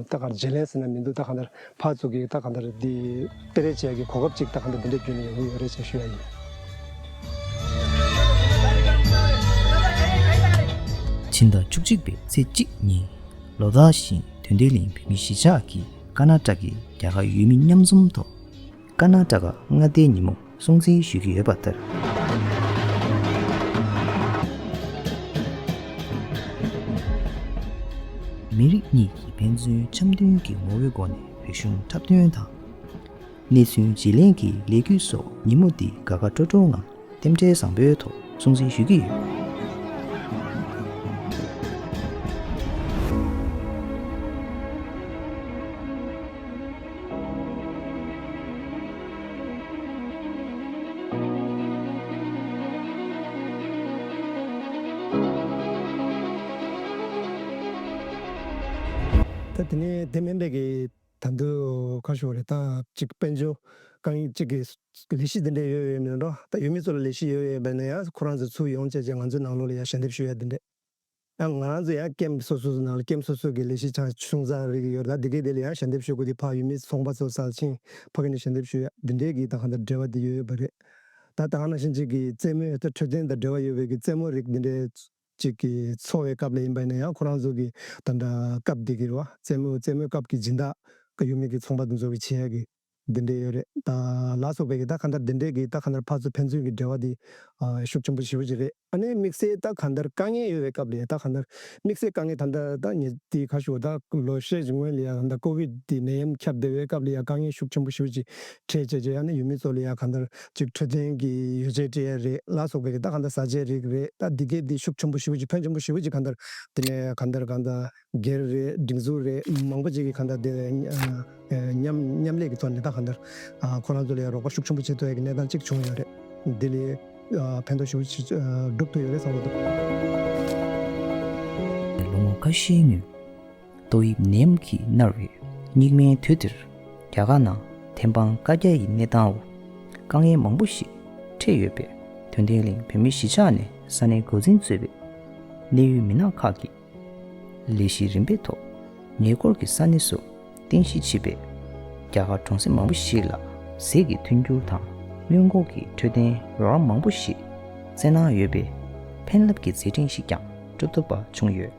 ད་ག་རེ་བརྗེ་ལེན་ཟེར་ན་མི་འདུག་ད་གང་ལྟར་ཕར་ཚུར་གི་ད་གང་ལྟར་འདི་སྤེལ་རེས་བྱེད་ཡ་གི་གོ་སྐབས་ཅིག་ད་གང་ལྟར་འདི་འདྲ་བརྒྱུད་ནས་ཡོང་གི་ཡོད་རེད་ཅེས་ཞུ་ཡ་ཡིན། ཕྱི་ཟླ་བཅུ་གཅིག་པའི་ཚེས་གཅིག་ཉིན་ལོ་ལྟར་བཞིན་དོན་ལྡན་གླིང་བོད་མིའི་གཞིས་ཆགས་ཀྱིས་ཀར་ནཱ་ཊ་ཀའི་རྒྱ་གར་ཡུལ་མི་མཉམ་འཛོམས་ཐོག་ཀར་ནཱ་ཊ་ཀ་མངའ་སྡེའི་ཉིན་མོ་སྲུང་བརྩི་ཞུ་གི་ཡོད་པ་ལྟར། མི་རིགས་གཉིས་ཀྱི་ཕན་ཚུན་འཆམ་མཐུན་གྱི་ངོ་བོའི་སྒོ་ནས་རིག་གཞུང་འཁྲབ་སྟོན་དང་། གནས་ཚུལ་བརྗེ་ལེན་གྱི་ལས་འགུལ་སོགས་ཉིན་མོ་འདི་དགའ་དགའ་སྤྲོ་སྤྲོའི་ངང་རྟེན་འབྲེལ་བཟང་པོའི་ཐོག་སྲུང་བརྩི་ཞུ་གི་ཡོད། ད་དེ་ནས་དེ་མིན་པའི་གི་ད་དུང་ཁ་ཤོར་རེད། ད་ཅིག་དཔལ་འབྱོར་དཀའ་ངལ་ཅིག་གི་ལས་གཞི་འདི་འདྲ་ཡོད་ཡོད་མིན་འགྲོ། ད་ཡུལ་མི་ཚོ་ལ་ལས་གཞི་ཡོད་ཡོད་པས་ན་ཡང་ཁོ་རང་ཚོ་ཚུར་ཡོང་བྱས་བྱས་ང་ཚོའི་ནང་ལོགས་ལ་ཡང་ཞལ་འདེབས་ཞུ་ཡ་འདི་འདྲ། ཡང་ང་རང་ཚོ་ཡང་ཀེམ་སོ་སོ་ནང་ལ་ཀེམ་སོ་སོ་གི་ལས་གཞི་ཆ་ཆུང་ཙག་རིགས་ཡོད་རེད། ད་འདི་གའི་དེ་ལ་ཡང་ཞལ་འདེབས་ཞུ་དགོས་དུས་ཕར་ཡུལ་མི་ཚོང་པ་ཚོ་སར་ཕྱིན་ཕ་གི་ནས་ཞལ་འདེབས་ཞུ་ཡ་འདི་འདྲའི་གི་ད་གང་ལྟར་འབྲེལ་བ་འདི་ཡོད་ཡོད་པ་རེད། ད་ད་ག་ནང་བཞིན་ཅིག་གི་རྩེད་མོའི་ད་འཕྲོད་བསྟེན་དང་འབྲེལ་བ་ཡོད་པའི་གི་རྩེད་མོ་རིགས་འདི་འདྲའི་ཅིག་གི་འཚོ་བའི་སྐབས་ལ་ཡིན་པ་ཡིན་ན་ཡང་ཁོ་རང་ཚོ་གི་ད་ལྟ་སྐབས་འདི་གི་རེད་བ། རྩེད་མོ་རྩེད་མོའི་སྐབས་ཀྱི་སྦྱིན་བདག་གི་ཡུལ་མི་གི་ཚོང་པ་འདི་ཚོ་གི་བྱེད་ཡ་གི་འདི་འདྲའི་ཡོད་རེད། ད་ལ་སོགས་པའི་གི་ད་གང་ལྟར་འདི་འདྲའི་གི་ད་གང་ལྟར་ཕར་ཚུར་ཕན་ཚུན་གི་འབྲེལ་བ་འདི་ཨ་ཤུགས་ཆེན་པོ་ཞེ་པོ་ཅིག་རེད། ཨ་ནི་དམིགས་བསལ་ད་གང་ལྟར་དཀའ་ངལ་ཡོད་པའི་སྐབས་ལ་ད་གང་ལྟར་དམིགས་བསལ་དཀའ་ངལ་ད་ལྟ་ད་ངས་འདི་ཁ་ཤོར་ད་ལོ་ཤས་ཀྱི་སྔོན་ལ་ཡ་ད་ལྟ་ཀོ་ཝིད་འདི་ནད་ཡམས་ཁྱབ་བསྡད་པའི་སྐབས་ལ་ཡ་དཀའ་ངལ་ཤུགས་ཆེན་པོ་ཞེ་པོ་ཅིག་འཕྲད་བྱས་བྱས་ཡང་ན་ཡུལ་མི་ཚོ་ལ་ཡ་གང་ལྟར་ཅིག་འཕྲོད་བསྟེན་གྱི་ཡོ་བྱད་སྤྲད་ཡ་རེད། ལ་སོགས་པའི་གི་ད་གང་ལྟར་བཟའ་བཅའ་རིགས་རེད། ད་འདི་གའི་འདི་ཤུགས་ཆེན་པོ་ཞེ་པོ་ཅིག་ཕོན་ཆེན་པོ་ཞེ་པོ་ཅིག་གང་ལྟར་དེ་ནས་གང་ལྟར་གང་ལྟར་སྒེར་རེད། སྒྲིག་འཛུགས་རེད། མང་པོ་ཅིག་གིས་གང་ལྟར་དེ་ཨ་མཉམ་མཉམ་ལས་ཀྱི་ཐོག་ནས་ད་གང་ལྟར་ཨ་ཁོ་རང་ཚོ་ལ་ཡང་རོགས་པ་ཤུགས་ཆེན་པོ་བྱེད་ཐུབ་ཡ་གི་གནས་སྟངས་ཅིག་བྱུང་ཡོད་རེད། འདི་ལས་ཨ་ཕན་ཐོགས་ཞེ་པོ་ཅིག་ཨ་སྒྲུབ་ཐུབ་ཡོད་རེད་བསམ་གྱི་འདུག་ལོ་ངོ་ཁ་ཤས་སྔོན་ཏོག་དབྱིབས་ནད་ཡམས་ཀྱིས་མནར་བའི་སྙིགས་མའི་དུས་འདིར་རྒྱ་གར་ནང་ཐེམ་སྤང་བཀའ་རྒྱ་ཡི་གནས་སྟངས་འོག་དཀའ་ངལ་མང་པོ་ཞིག་འཕྲད་ཡོད་པས། དོན་ལྡན་གླིང་བོད་མིའི་གཞིས་ཆགས་ནས་ས་གནས་འགོ་འཛིན་གཙོས་པའི་གནད་ཡོད་མི་སྣ་ཁག་གིས་ལས་གཞི་རིམ་པའི་ཐོག་ཉེ་འཁོར་གྱི་ས་གནས་སུ་རྟེན་གཞི་བྱས་པའི་རྒྱ་གར་གྲོང་གསེབ་མང་པོ་ཞིག་ལ་ཟས་ཀྱི་མཐུན་འགྱུར་དང་སྔོན་འགོག་གི་འཕྲོད་བསྟེན་རོགས་རམ་མང་པོ་ཞིག་བསྩལ་གནང་ཡོད་པས། ཕན་རླབས་ཀྱི་མཛད་འཕྲིན་ཞིག་ཀྱང་གྲུབ་ཐུབ་པ་བྱུང་ཡོད།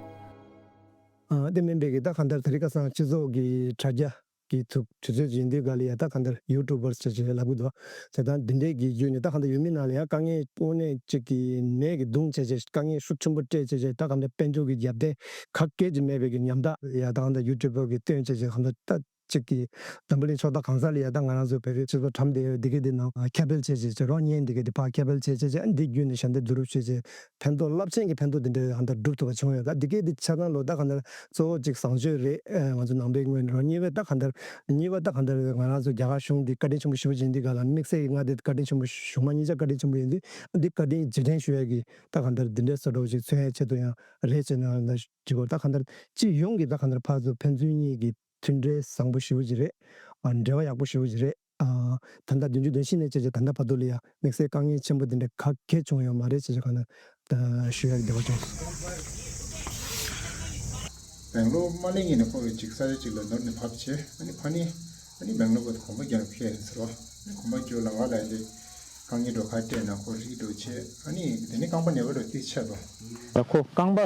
ཨ་དེ་མིན་པའི་གི་ད་གང་ལྟར་དེ་རིང་ཁ་སང་སྤྱི་ཚོགས་ཀྱི་དྲ་རྒྱ་གི་ཐུག་དུས་ཚོད་ཡིན་དུས་ག་ལ་ཡ་ད་གང་ལྟར་ཡུ་ཊུབ་བར་ཟེར་བྱས་ལབ་གི་འདུག་དེ་དང་འདི་འདྲའི་གི་བརྒྱུད་ནས་ད་གང་ལྟར་ཡུལ་མི་ནང་ལ་ཡང་དཀའ་ངལ་དངོས་གནས་ཅིག་གི་ནད་ཀྱི་གདུང་བྱས་བྱས་དཀའ་ངལ་ཤུགས་ཆེན་པོ་སྤྲད་བྱས་བྱས་ད་གང་ལྟར་དཔལ་འབྱོར་གྱི་རྒྱབ་རྟེན་ག་གེ་ཅིག་མེད་པའི་གི་ཉམ་ཐག་ཡ་ད་གང་ལྟར་ཡུ་ཊུབ་བར་གི་སྟོན་བྱས་བྱས་གང་ལྟར་ད། གཅིག་གི་འཛམ་བུ་གླིང་ཕྱོགས་མཐའ་གང་ས་ལ་ཡ་ད་ང་རང་ཚོ་བོད་པའི་སྤྱི་ཚོགས་གྲམ་དེ་འདི་གའི་འདི་ནང་ཁྱབ་སྤེལ་བྱས་བྱས་བྱས་རོགས་བརྙན་འདི་གའི་འདི་ཕར་ཁྱབ་སྤེལ་བྱས་བྱས་བྱས་འདི་བརྒྱུད་ནས་ཞབས་འདེགས་བསྡུ་རུབ་བྱས་བྱས་ཕན་ཐོགས་རླབས་ཆེན་གྱི་ཕན་ཐོགས་འདི་འདྲ་ཧན་ད་སྒྲུབ་ཐུབ་པ་བྱུང་ཡོད། ད་འདི་གའི་འདི་ཆ་ཚང་ལོ་ད་ག་འདྲ་གཙོ་བོ་གཅིག་བཟང་སྤྱོད་རེད། ང་ཚོ་ནང་པའི་ངོས་ནས་རོགས་གཉིས་པ་ད་ག་འདྲ་གཉིས་པ་ད་ག་འདྲ་ང་རང་ཚོ་རྒྱ་གར་གཞུང་འདི་བཀའ་དྲིན་ཆེན་པོ་ཞེ་པོ་ཅིག་འདི་ག་ལ་དམིགས་བསལ་གྱི་ང་འདི་བཀའ་དྲིན་ཆེན་པོ་གཞུང་མང་གཉིས་ཆ་བཀའ་དྲིན་ཆེན་པོ་ཡིན་དུས་འདི་བཀའ་དྲིན་རྗེས་དྲན་ཞུ་ཡ་གི་ད་ག་འདྲ་འདི་འདྲའི་བཟོ་འདྲ་བོ་ཅིག་མཚོན་ཡ་ཆེད་དུ་ཡང་རེད་ཅེས་ནས་ད་ཅིག་གོ་ད་ག་འདྲ་སྤྱི་ཡོངས་ཀྱི་ད་ག་འདྲ་ཕར་ཚུར་ཕན་ཚུན་གཉིས་ཀྱི་མཐུན་འབྲེལ་བཟང་པོ་ཞེ་པོ་ཅིག་རེད། ཨ་འབྲེལ་བ་ཡག་པོ་ཞེ་པོ་ཅིག་རེད། ཨ་ད་ལྟ་བདུན་ཅུ་དོན་བཞི་ནས་བྱས་བྱས་ད་ལྟ་བར་དུ་ལ་ཡ་དམིགས་བསལ་དཀའ་ངལ་ཆེན་པོ་འདི་འདྲ་ག་གེ་བྱུང་ཡོད་མ་རེད་ཅེས་བྱས་ག་ན་ད་ཞུ་ཡག་འདོད་པ་བྱུང་སོང་། སྦེང་ལོར་མ་སླེབས་སྔོན་ནས་ཁོ་གིས་ཅིག་ས་ཆ་ཅིག་ལ་ནོར་ནས་བབས་བྱས་ཨ་ནི་ཕ་ནི་ཨ་ནི་སྦེང་ལོར་བར་དུ་གོམ་པ་རྒྱག་ནས་ཕེབས་ཡིན་ཟེར་བ། ཨ་ནི་གོམ་པ་རྒྱུག་ལམ་ཁ་ལ་ཡ་དེ། རྐང་གཉིས་འགྲོ་ཁ་སྤྲད་ན་ཁོ་རིག་འགྲོ་བྱེད། ཨ་ནི་དེ་ནི་རྐང་པ་ནད་པ་འགྲོ་ཏི་ཆད་དོ། ད་ཁོ་རྐང་པ་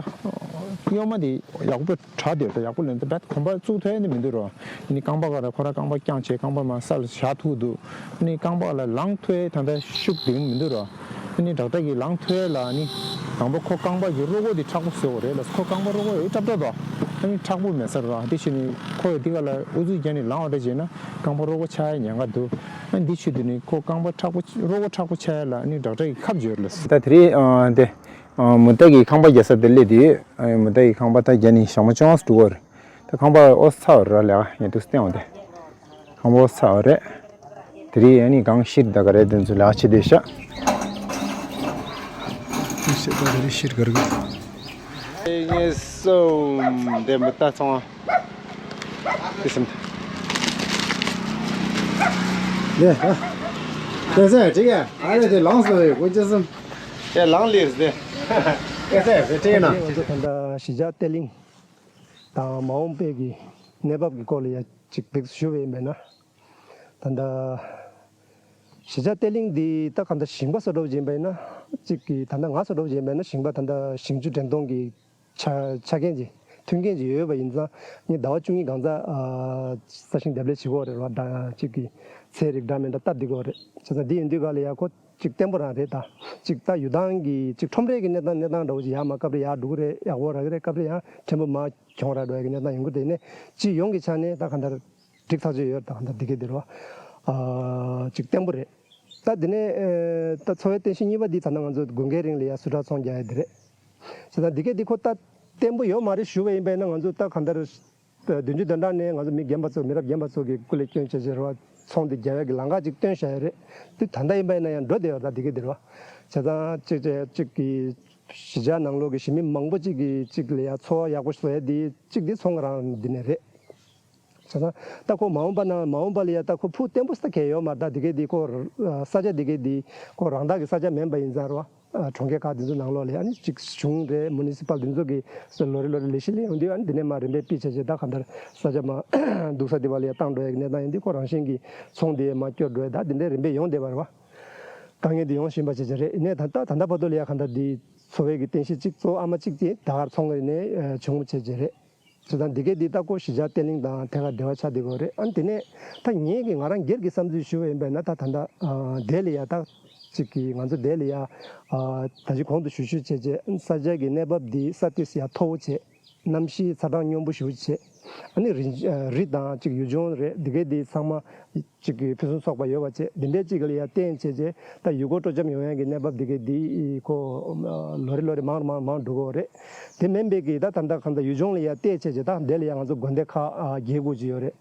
གཡོན་མ་དེ་ཡག་པོ་དྲག་དེ་ད་ཡག་པོ་ལེན་ད་བད་གོམ་པ་བཙུགས་ཐུབ་ཡ་ནི་མི་འདུག་རོ། ཨ་ནི་རྐང་པ་ག་ར་ཁོ་ར་རྐང་པ་བརྐྱངས་བྱས་རྐང་པ་མ་ས་ལ་བཞག་ཐུབ་འདུག་ཨ་ནི་རྐང་པ་ལ་ལངས་ཐུབ་ཡ་ད་ལྟ་ཤུགས་ལྡན་མི་འདུག་རོ། ཨ་ནི་ཌོག་ཊར་གྱིས་ལངས་ཐུབ་ཡ་ལ་ཨ་ནི་དང་པོ་ཁོ་རྐང་པ་གི་རོ་ཁོག་དེ་མཁྲེགས་པོ་བཟོ་དགོས་རེད་ལ་ཁོ་རྐང་པ་རོ་ཁོག་ཡོད་ཀྲབ་ཀྲབ་དོ། ཨ་ནི་མཁྲེགས་པོ་མེད་ས་རོ། དེ་བྱས་ནས་ཁོ་ཡི་དེ་ག་ལ་ཨུ་ཚུགས་བརྒྱབ་ནས་ལངས་བ་འདྲ་བྱས་ན་རྐང་པ་རོ་ཁོག་ཆག་ཡ་ཉེན་ཁ་འདུག་ཨ་འདི་ཆུ་དུ་ནི་ཁོ་རྐང་པ་མཁྲེགས་པོ་རོ་ཁོག་མཁྲེགས་པོ་ཆགས་ཡ་ལ་ཨ་ནི་ཌོག་ཊར་གྱིས་ཁབ་བརྗོད་ལ། ད་དེ་རིང་ཨ་དེ་ཨ་མུ་ཏིག་གི་ཁང་པ་རྒྱག་ས་དེ་སླེབས་དུས་ཨ་མུ་ཏིག་གི་ཁང་པ་ད་རྒྱག་ནི་ཞག་མ་བཅོ་ལྔ་འགྲོ་གི་རེད། ད་ཁང་པ་ཨོ་ཚ་བ་ར་ལས་ཀ་ཡ་དུ་སྟེང་བ་དེ་ཁང་པ་ཨོ་ཚ་བ་རེད། དེ་རིང་ཨ་ནི་གང་ཤིར་ད་ག་རེད་དེ་ཚོ་ལས་ཀ་བྱེད་དེ་ཤག་ཤིར་ད་དེ་རིང་ཤིར་ག་རེ་གི། ངས་སོ་འདེམས་པ་ད་ཚོང་། དེ་སེམས། ལེ། ཨ། ལེ་ཟེར་ཅིག་ཡ། ཨ་ལེ་དེ་ལངས་སོང་ཡོད་དགོས་ཅི་སེམས། དེ་ལངས་ལེ་ཟེར། ལེ་ཟེར་ཟེར་ཅིག་ཡ་ན། ང་ཚོ་ད་ལྟ་གཞིས་ཆགས་བརྟན་ལྷིང་དང་མ་འོངས་པའི་གི་གནས་བབ་ཀྱི་སྐོར་ལ་ཡ་ཅིག་འདེགས་ཞུ་བ་ཡིན་པས་ན། ད་ལྟ་གཞིས་ཆགས་བརྟན་ལྷིང་འདི་ད་ག་ད་ཞིང་པ་སོ་འདྲ་བོ་ཅིག་ཡིན་པས་ན་ཅིག་གི་ད་ལྟ་ང་སོ་འདྲ་བོ་ཅིག་ཡིན་པས་ན་ཞིང་པ་ད་ལྟ་ཞིང་ཆུ་འདྲེན་གཏོང་གི་ཆ་ཆ་རྐྱེན་ཅིག་མཐུན་རྐྱེན་ཅིག་ཡོད་པ་ཡིན་ཙང་ངས་ཟླ་བ་བཅུ་གཉིས་གང་ཙམ་ཨ་ས་ཞིང་འདེབས་ལས་བྱེད་ཀྱི་ཡོད་རེད་བ། ད་གཅིག་གི་ཚལ་རིགས་འདྲ་མི་འདྲ་བཏབ་བསྡད་ཀྱི་ཡོད་རེད། བྱས་ཙང་འདི་ཡིན་དུས་ག་ལ་ཡ་ཁོ་གཅིག་བརྟན་པོ་རང་རེད། ད་གཅིག་ད་ཡུལ་ཐང་གི་གཅིག་ཁྲོམ་རའི་གི་གནས་སྟངས་གནས་སྟངས་འདྲ་བོ་ཅིག་ཡར་མར་སྐབས་རེ་ཡར་འགྲོ་གི་རེད། ཡག་པོ་རག་གི་རེད། སྐབས་རེ་ཡང་ཕྲན་བུ་མར་གྱོང་རག་འགྲོ་ཡ་གི་གནས་སྟངས་ཡོང་གི་རེད། ནས་སྤྱི་ཡོངས་ཀྱི་ཆ་ནས་ད་ག་འདྲ་འགྲིག་ཐག་ཆོད་ཡོད། ད་ག་འདྲ་འདི་གས་འདི་རེད་བ། ཨ་གཅིག་བརྟན་པོ་རེད། ད་འདི་ནས་ཨེ་ད་འཚོ་བའི་རྟེན་གཞི་གཉིས་པ་འདི་ད་ལྟ་ང་ཚོ་དགུན་ཁའི་རིང་ལ་ཡ་སུ་ཊར་ཚོང་རྒྱག་ཡ་འདི་རེད། བྱས་ཙང་འདི་གས་འདི་ཁོ་ད་བརྟན་པོ་ཡོད་མ་རེད་ཞུ་བ་ཡིན་པས་ན་ང་ཚོ་ད་གང་ལྟར་བདུན་ཅུ་དོན་གྲངས་ནས་ང་ཚོ་མི་རྒན་པ་ཚོ་མི་རབས་རྒན་པ་ཚོ་གི་སྐུ་ལས་སྐྱོན་བྱས་བྱས་རེད་བ། ཚོང་འདི་རྒྱག་ཡ་གི་ལམ་ཁ་ཅིག་སྟོན་བཞག་ཡ་རེད། དེ་ད་ལྟ་ཡིན་པས་ན་ཡང་འགྲོ་བསྡད་ཡོད། ད་འདི་གས་འདི་རེད་བ། བྱས་ཙང་གཅིག་བྱས་གཅིག་གི་གཞིས་ཆགས་ནང་ལོགས་ཀྱི་གཞིས་མི་མང་པོ་གཅིག་གིས་གཅིག་ལ་ཡ་འཚོ་བ་ཡག་པོ་བཟོ་ཡ་འདི་གཅིག་འདི་ཚོང་རང་འདི་ནས་རེད། བྱས་ཙང་ད་ཁོ་མ་འོངས་པ་ན་མ་འོངས་པ་ལ་ཡ་ད་ཁོ་ཕུགས་བརྟན་པོ་ས་གས་ཡོད་མ་རེད། ད་འདི་གས་འདི་ཁོ་ས་ཆ་འདི་གས་འདི་ཁོ་རང་བདག་གི་ས་ཆ་མིན་པ་ཡིན་ཙང་རེད་བ། གྲོང་ཁྱེར་ཁག་འདི་ཚོ་ནང་ལོགས་ལ་ཡ་ཨ་ནི་གཅིག་གཞུང་རེད། མུ་ནི་སི་པལ་འདི་ཚོ་གི་ལོ་རེ་ལོ་རེ་ལས་གཞི་ལས་ཡོང་དུས་ཨ་ནི་འདི་ནས་མ་རིམ་པས་ཕུད་བྱས་བྱས་ད་གང་ལྟར་ས་ཆ་མ་འདུག་ས་འདི་བ་ལ་ཡ་བཏང་འགྲོ་ཡ་གི་གནས་སྟངས་ཡིན་དུས་ཁོ་རང་བཞིན་གྱི་ཚོང་འདི་མ་སྐྱོར་འགྲོ་ཡ་ད་འདི་འདྲའི་རིམ་པས་ཡོང་བསྡད་པ་རེད་བ། དཀའ་ངལ་འདི་ཡོང་བཞིན་པ་བྱས་བྱས་རེད། ཡིན་ནའི་ད་ལྟ་ད་ལྟ་བར་དུ་ལ་ཡ་གང་ལྟར་འདི་འཚོ་བའི་གི་རྟེན་གཞི་གཅིག་གཙོ་བོ་ཨ་མ་གཅིག་དེ་ད་གར་ཚོང་གི་ནས་བྱུང་བྱས་བྱས་རེད། བྱས་ཙང་འདི་གས་འདི་ལྟ་སྐོར་གཞིས་ཆགས་བརྟན་ལྷིང་དང་ཐད་ཀར་འབྲེལ་བ་ཆགས་བསྡད་ཡོད་རེད། ཨ་ནི་དེ་ནས་ད་ངེད་ཀྱི་ང་རང་སྒེར་གྱི་བསམ་ཚུལ་ཞུ་བ་ཡིན་པས་ན་ད་ད་ལྟ་ཨ་དེ་ལ་ཡ་ད་གཅིག་གི་ང་ཚོ་དེ་ལ་ཡ་ཨ་ད་ཅི་གོང་དུ་ཞུ་ཞུ་བྱས་བྱས་ས་ཆ་གི་གནས་བབ་འདི་ས་དུས་ཡ་མཐོ་བོ་བྱས། གནམ་གཤིས་ཚ་གྲང་སྙོམས་པོ་ཞེ་པོ་ཅིག་བྱས། ཨ་ནི་རི་རི་དང་ཅིག་ཡུལ་ལྗོངས་རེད། འདི་གའི་འདི་ཚང་མ་ཅིག་གི་ཕུན་སུམ་ཚོགས་པ་ཡོད་པ་བྱས། འདི་འདྲའི་ཅིག་ལ་ཡ་བརྟེན་བྱས་བྱས་ད་ཡུལ་སྐོར་སྤྲོ་འཆམ་ཡོང་ཡ་གི་གནས་བབ་འདི་གའི་འདི་ཁོ་ལོ་རེ་ལོ་རེ་མང་རུ་མང་རུ་མང་རུ་འགྲོ་གི་ཡོད་རེད། དེ་མིན་པའི་གི་ད་ད་ལྟ་གང་ལྟར་ཡུལ་ལྗོངས་ལ་ཡ་བལྟས་བྱས་བྱས་ད་འདི་ལ་ཡ་ང་ཚོ་དགོན་སྡེ་ཁག་ཨ་བརྒྱད་དགུ་ཅིག་ཡོད་རེད།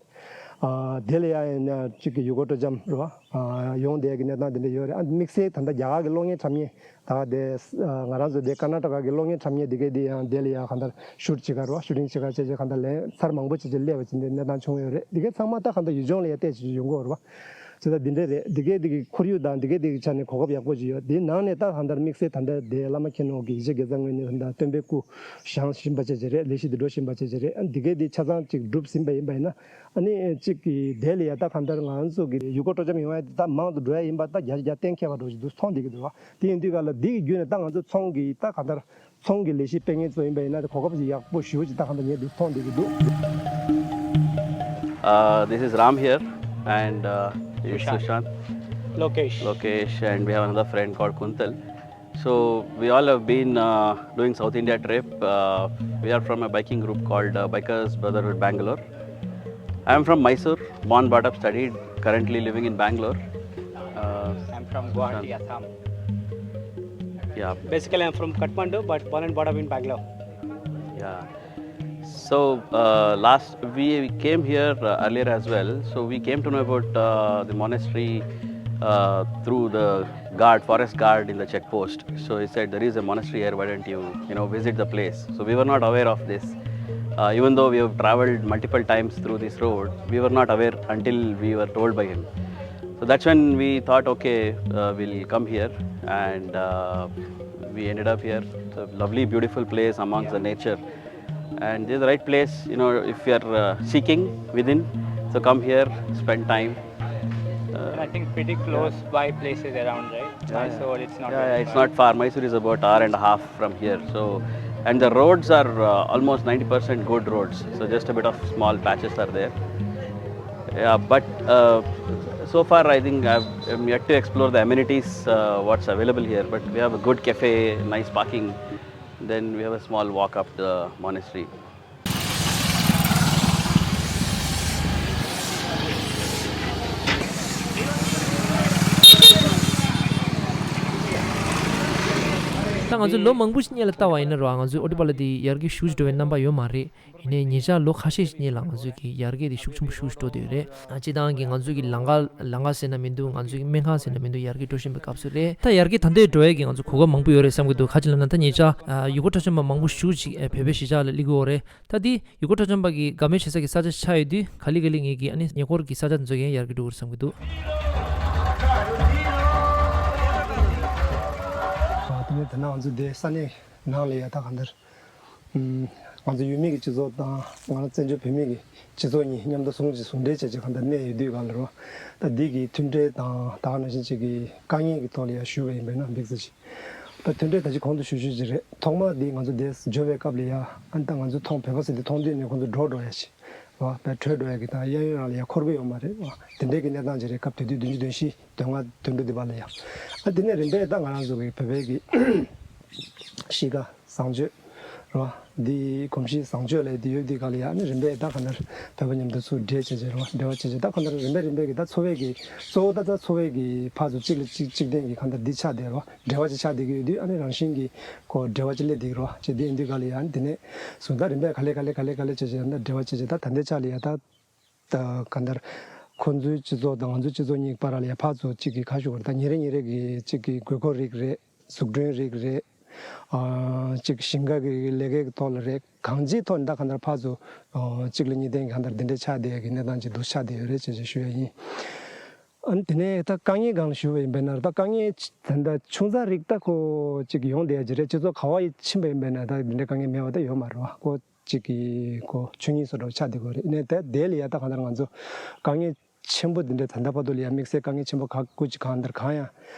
ཨ་དེ་ལ་ཡ་ཡིན་ན་ཅིག་གི་ཡུལ་སྐོར་སྤྲོ་འཆམ་རེད་བ། ཨ་ཡོང་བསྡད་ཀྱི་གནས་སྟངས་དེ་འདྲ་ཡོད་རེད། ཨ་དམིགས་བསལ་ད་ལྟ་རྒྱ་གར་གྱི་གློག་བརྙན་འཁྲབ་མཁན་ད་ག་དེ་ཨ་ང་རང་ཚོ་དེ་ཀར་ནཱ་ཊ་ཀ་གི་གློག་བརྙན་འཁྲབ་མཁན་དེ་གའི་དེ་ཡང་དེ་ལ་ཡང་གང་ལྟར་ཤུཊ་བྱེད་ག་རེད་བ། ཤུ་ཊིང་བྱེད་ག་བྱས་བྱས་གང་ལྟར་ལན་ཚར་མང་པོ་བྱས་བྱས་སླེབས་པ་ཅིག་འདི་གནས་སྟངས་བྱུང་ཡོད་རེད། དེ་གའི་ཚང་མ་ད་གང་ལྟར་ཡུལ་ལྗོངས་ལ་ཡང་བལྟས་བྱས་བྱས་ཡོང་གི་ཡོད་རེད་བ། བྱས་ཙང་འདི་འདྲ་རེད། དེ་གའི་དེ་གི་ཁོར་ཡུག་དང་དེ་གའི་དེ་གི་ཆ་ནས་གོ་སྐབས་ཡག་པོ་ཅིག་ཡོད། དེའི་ནང་ནས་ད་གང་ལྟར་དམིགས་བསལ་ད་ལྟ་དེ་བླ་མ་མཁྱེན་ནོར་གྱི་ཡེ་ཤེས་དགེ་རྩ་ངོས་ནས་ད་ལྟ་སྟོན་པའི་སྐུ་བཞེངས་བཞིན་པ་བྱས་བྱས་རེད། ལས་གཞི་འདི་འགྲོ་བཞིན་པ་བྱས་བྱས་རེད། ཨ་འདི་གའི་དེ་ཆ་ཚང་ཅིག་སྒྲུབ་ཟིན་པ་ཡིན་པ་ཡིན་ན། ཨ་ནི་གཅིག་གི་དེ་ལ་ཡ་ད་གང་ལྟར་ང་ཚོ་གི་ཡུལ་སྐོར་སྤྲོ་འཆམ་ཡོང་ཡ་དེ་ད་མང་དུ་འགྲོ་ཡ་ཡིན་པ་ད་བརྒྱ་ཆ་བརྒྱ་གཏན་འཁེལ་བ་འགྲོ་བཞིན་འདུག་མཐོང་བསྡད་ཀྱི་འདུག་བ། དེ་ཡིན་དུས་ག་ལ་འདི་གི་བརྒྱུད་ནས་ད་ང་ཚོ་ཚོང་གི་ད་གང་ལྟར་ཚོང་གི་ལས་གཞི་སྤེལ་མཁན་ཚོ་ཡིན་པ་ཡིན་ན་དེ་གོ་སྐབས་ཅིག་ཡག་པོ་ཞེ་པོ་ཅིག་ད་གང་ལྟར་ངས་འདི་མཐོང་བསྡད་ཀྱི་འདུག Uh, this is Ram here, and uh, this is Sushant, Sushant, Lokesh. Lokesh, and we have another friend called Kuntal. So we all have been uh, doing South India trip. Uh, we are from a biking group called uh, Bikers Brotherhood Bangalore, I'm from Mysore, born, brought up, studied, currently living in Bangalore. Uh, I'm from Guwahati, Assam. Yeah. Basically, I'm from Kathmandu, but born and brought up in Bangalore. Yeah. So, uh, last we came here uh, earlier as well. So we came to know about uh, the monastery uh, through the guard, forest guard in the check post. So he said, "There is a monastery here. Why don't you, you know, visit the place?" So we were not aware of this. Uh, even though we have traveled multiple times through this road, we were not aware until we were told by him. So that's when we thought, "Okay, uh, we'll come here," and uh, we ended up here. It's a lovely, beautiful place amongst the nature, and this is the right place, you know, if you are uh, seeking within, so come here, spend time. Uh, And I think pretty close by places around, right? Yeah, yeah. Mysore, it's not Yeah, very yeah, it's far. Not far. Mysore is about hour and a half from here. So, and the roads are uh, almost ninety percent good roads. So just a bit of small patches are there. Yeah, but uh, so far I think I've, I'm yet to explore the amenities, uh, what's available here. But we have a good cafe, nice parking. Then we have a small walk up the monastery. ད་ང་ཚོ་ལོ་མང་པོ་ཞིག་སྔོན་ལ་ལྟ་བ་ཡིན་ན་རོ། ང་ཚོའི་ཨོ་ཏི་པ་ལ་དེ་ཡར་རྒྱས་ཤུགས་ཆེ་འགྲོ་བའི་རྣམ་པ་ཡོད་མ་རེད། ཡིན་ནའི་ཉེ་ཆར་ལོ་ཁ་ཤས་ཤིག་སྔོན་ལ་ང་ཚོས་ཀྱི་ཡར་རྒྱས་དེ་ཤུགས་ཆེན་པོ་ཤུགས་ཆེ་འགྲོ་བསྡད་ཡོད་རེད། ཨ། སྤྱིར་བཏང་གི་ང་ཚོས་ཀྱི་ལམ་ཁ་ལམ་ཁ་ཟེར་ན་མི་འདུག་ང་ཚོས་ཀྱི་སྨན་ཁང་ཟེར་ན་མི་འདུག་ཡར་རྒྱས་འགྲོ་བཞིན་པའི་སྐབས་སུ་རེད། ད་ཡར་རྒྱས་ད་ལྟ་འགྲོ་ཡས་ཀྱི་ང་ཚོ་གོ་སྐབས་མང་པོ་ཡོད་རེད་བསམ་གྱི་འདུག་ག་ཅི་ལབ་ན། ད་ཉེ་ཆར་ཨ་ཡུལ་སྐོར་འཁྲབ་སྟོན་པ་མང་པོ་ཞེ་པོ་ཅིག་ཨ་བོད་པའི་གཞིས་ཆགས་ལ་སླེབས་ཀྱི་ཡོད་རེད། ད་འདི་ཡུལ་སྐོར་འཁྲབ་སྟོན་པ་གི་དགའ་མོས་བྱེད་ས་གི་ས་ཆ་ཆགས་ཡོད་དུས། ག་ལེ་ག་ལེ་ངེད་ཀྱི་ཨ་ནི་ཉེ་འཁོར་གྱི་ས་ཆ་འདི་ཚོ་ཡང་ཡར་རྒྱས་འགྲོ་གི་རེད་བསམ་གྱི་འདུག་ཨ། དེ་ནས་དེ་ན་ང་ཚོ་འདི་ས་གནས་ནང་ལ་ཡ་ད་གང་ལྟར། ཨུམ། ང་ཚོ་ཡུལ་མི་གི་སྤྱི་ཚོགས་དང་ང་རང་བཙན་བྱོལ་བོད་མི་གི་སྤྱི་ཚོགས་གཉིས་མཉམ་དུ་ཟུང་གཅིག་ཟུང་འབྲེལ་བྱས་བྱས་གང་ལྟར་གནས་ཡོད་དུས་ག་ལ་རོ། ད་འདི་གི་མཐུན་འབྲེལ་དང་ད་ག་ནང་བཞིན་ཅིག་གི་དཀའ་ངལ་གྱི་ཐོག་ལ་ཡ་ཞུ་བ་ཡིན་པས་ན་འབིགས་ཚ་ཅིག་ད་མཐུན་འབྲེལ་ད་ཅི་གོང་དུ་ཞུ་ཞུ་ཅིག་རེད། ཐོག་མ་འདི་ང་ཚོ་འདིར་འབྱོར་བའི་སྐབས་ལ་ཡ་ཨ་ནི་ད་ང་ཚོ་མཐོང་བོད་པ་ཟེར་དེ་མཐོང་དུས་ནས་ཁོང་ཚོ་འདྲོག་འགྲོ་ཡ་ཞིག་རོ། བས་བྲོས་འགྲོ་ཡ་གི་དང་གཡས་གཡོན་རང་ལ་ཡ་འཁོར་གི་ཡོད་མ་རེད་རོ། དེ་འདྲའི་གི་གནས་སྟངས་ཅིག་རེད། སྐབས་དེ་དུས་བདུན་ཅུ་དོན་བཞི་དོན་ལྔ་དོན་དྲུག་འདི་བར་ལ་ཡ། ཨ་དེ་ནས་རིམ་པས་ད་ང་རང་ཚོ་གི་བོད་པའི་གི་གཤིས་ཀ་བཟང་སྤྱོད་རོ། འདི་གོམས་གཤིས་བཟང་སྤྱོད་ལས་འདི་ཡོད་འདི་ག་ལ་ཡ་ཨ་ནི་རིམ་པས་ད་ག་ནར་བོད་པ་མཉམ་དུ་ཚུར་འབྲེལ་བྱས་བྱས་རོ། འབྲེལ་བ་བྱས་བྱས་ད་ག་ནར་རིམ་པས་རིམ་པས་གི་ད་འཚོ་བའི་གི་གཙོ་བོ་ད་ད་འཚོ་བའི་གི་ཕར་ཚུར་གཅིག་ལ་གཅིག་གཅིག་བརྟེན་གི་ག་ནར་འདི་ཆགས་བསྡད་རོ། འབྲེལ་བ་ཅིག་ཆགས་བསྡད་གི་ཡོད་དུས་ཨ་ནི་རང་བཞིན་གི་ཁོ་འབྲེལ་བ་ཅིག་སླེབས་བསྡད་གི་རོ། ཅེས་འདི་ཡིན་དུས་ག་ལ་ཡ་ཨ་ནི་དེ་ནས་བཟུང་ད་རིམ་པས་ག་ལེ་ག་ལེ་ག་ལེ་ག་ལེ་བྱས་བྱས་ད་འབྲེལ་བ་བྱས་བྱས་ད་ད་ལྟའི་ཆ་ལ་ཡ་ད། ད་གང་ལྟར་ཁོ་ཚོའི་སྤྱི་ཚོགས་དང་ང་ཚོའི་སྤྱི་ཚོགས་གཉིས་བར་ལ་ཡ་ཕར་ཚུར་གཅིག་གིས་ཁ་ཤོར་བར་ད་ཉིན་རེ་ཉིན་རེ་གི་གཅིག་གི་དགོས་མཁོ་རིགས་རེད། འཛུགས་སྐྲུན་རིགས་རེད། ཨ་གཅིག་ཞིང་ཁ་གི་ལས་ཀའི་ཐོག་ལ་རེད། གང་ཅིའི་ཐོག་ནས་ད་གང་ལྟར་ཕར་ཚུར་ཨ་གཅིག་ལ་གཉིས་བརྟེན་གང་ལྟར་འདི་འདྲའི་ཆགས་བསྡད་ཡ་གི་གནས་སྟངས་ཅིག་འདུག་ཆགས་བསྡད་ཡོད་རེད་ཅེས་ཅིག་ཞུ་ཡ་ཡིན། ཨ་ནི་དེ་ནས་ད་དཀའ་ངལ་སྒང་ལ་ཞུ་བ་ཡིན་པས་ན་ད་དཀའ་ངལ་ད་ད་ཆུང་ཙག་རིགས་ད་ཁོ་གཅིག་ཡོང་བསྡད་ཡ་ཅིག་རེད། སྤྱི་ཚོགས་ག་བ་ཡི་ཕྱིན་པ་ཡིན་པས་ན་ད་འདི་འདྲའི་དཀའ་ངལ་མེད་པ་ད་ཡོད་མ་རེད་བ། ཁོ་གཅིག་གི་གོ་ཆོས་ཉིད་སོགས་འདྲ་བོ་ཆགས་བསྡད་ཀྱི་ཡོད་རེད། ཡིན་ནའི་དེ་དེ་ལ་ཡ་ད་གང་ལྟར་ང་ཚོ་དཀའ་ངལ་ཆེན་པོ་འདི་འདྲའི་ད་ལྟ་བར་དུ་ལ་ཡ་དམིགས་བསལ་དཀའ་ངལ་ཆེན་པོ་ག་སྐུ་ཅི་གང་ལྟར་གང་ཡང་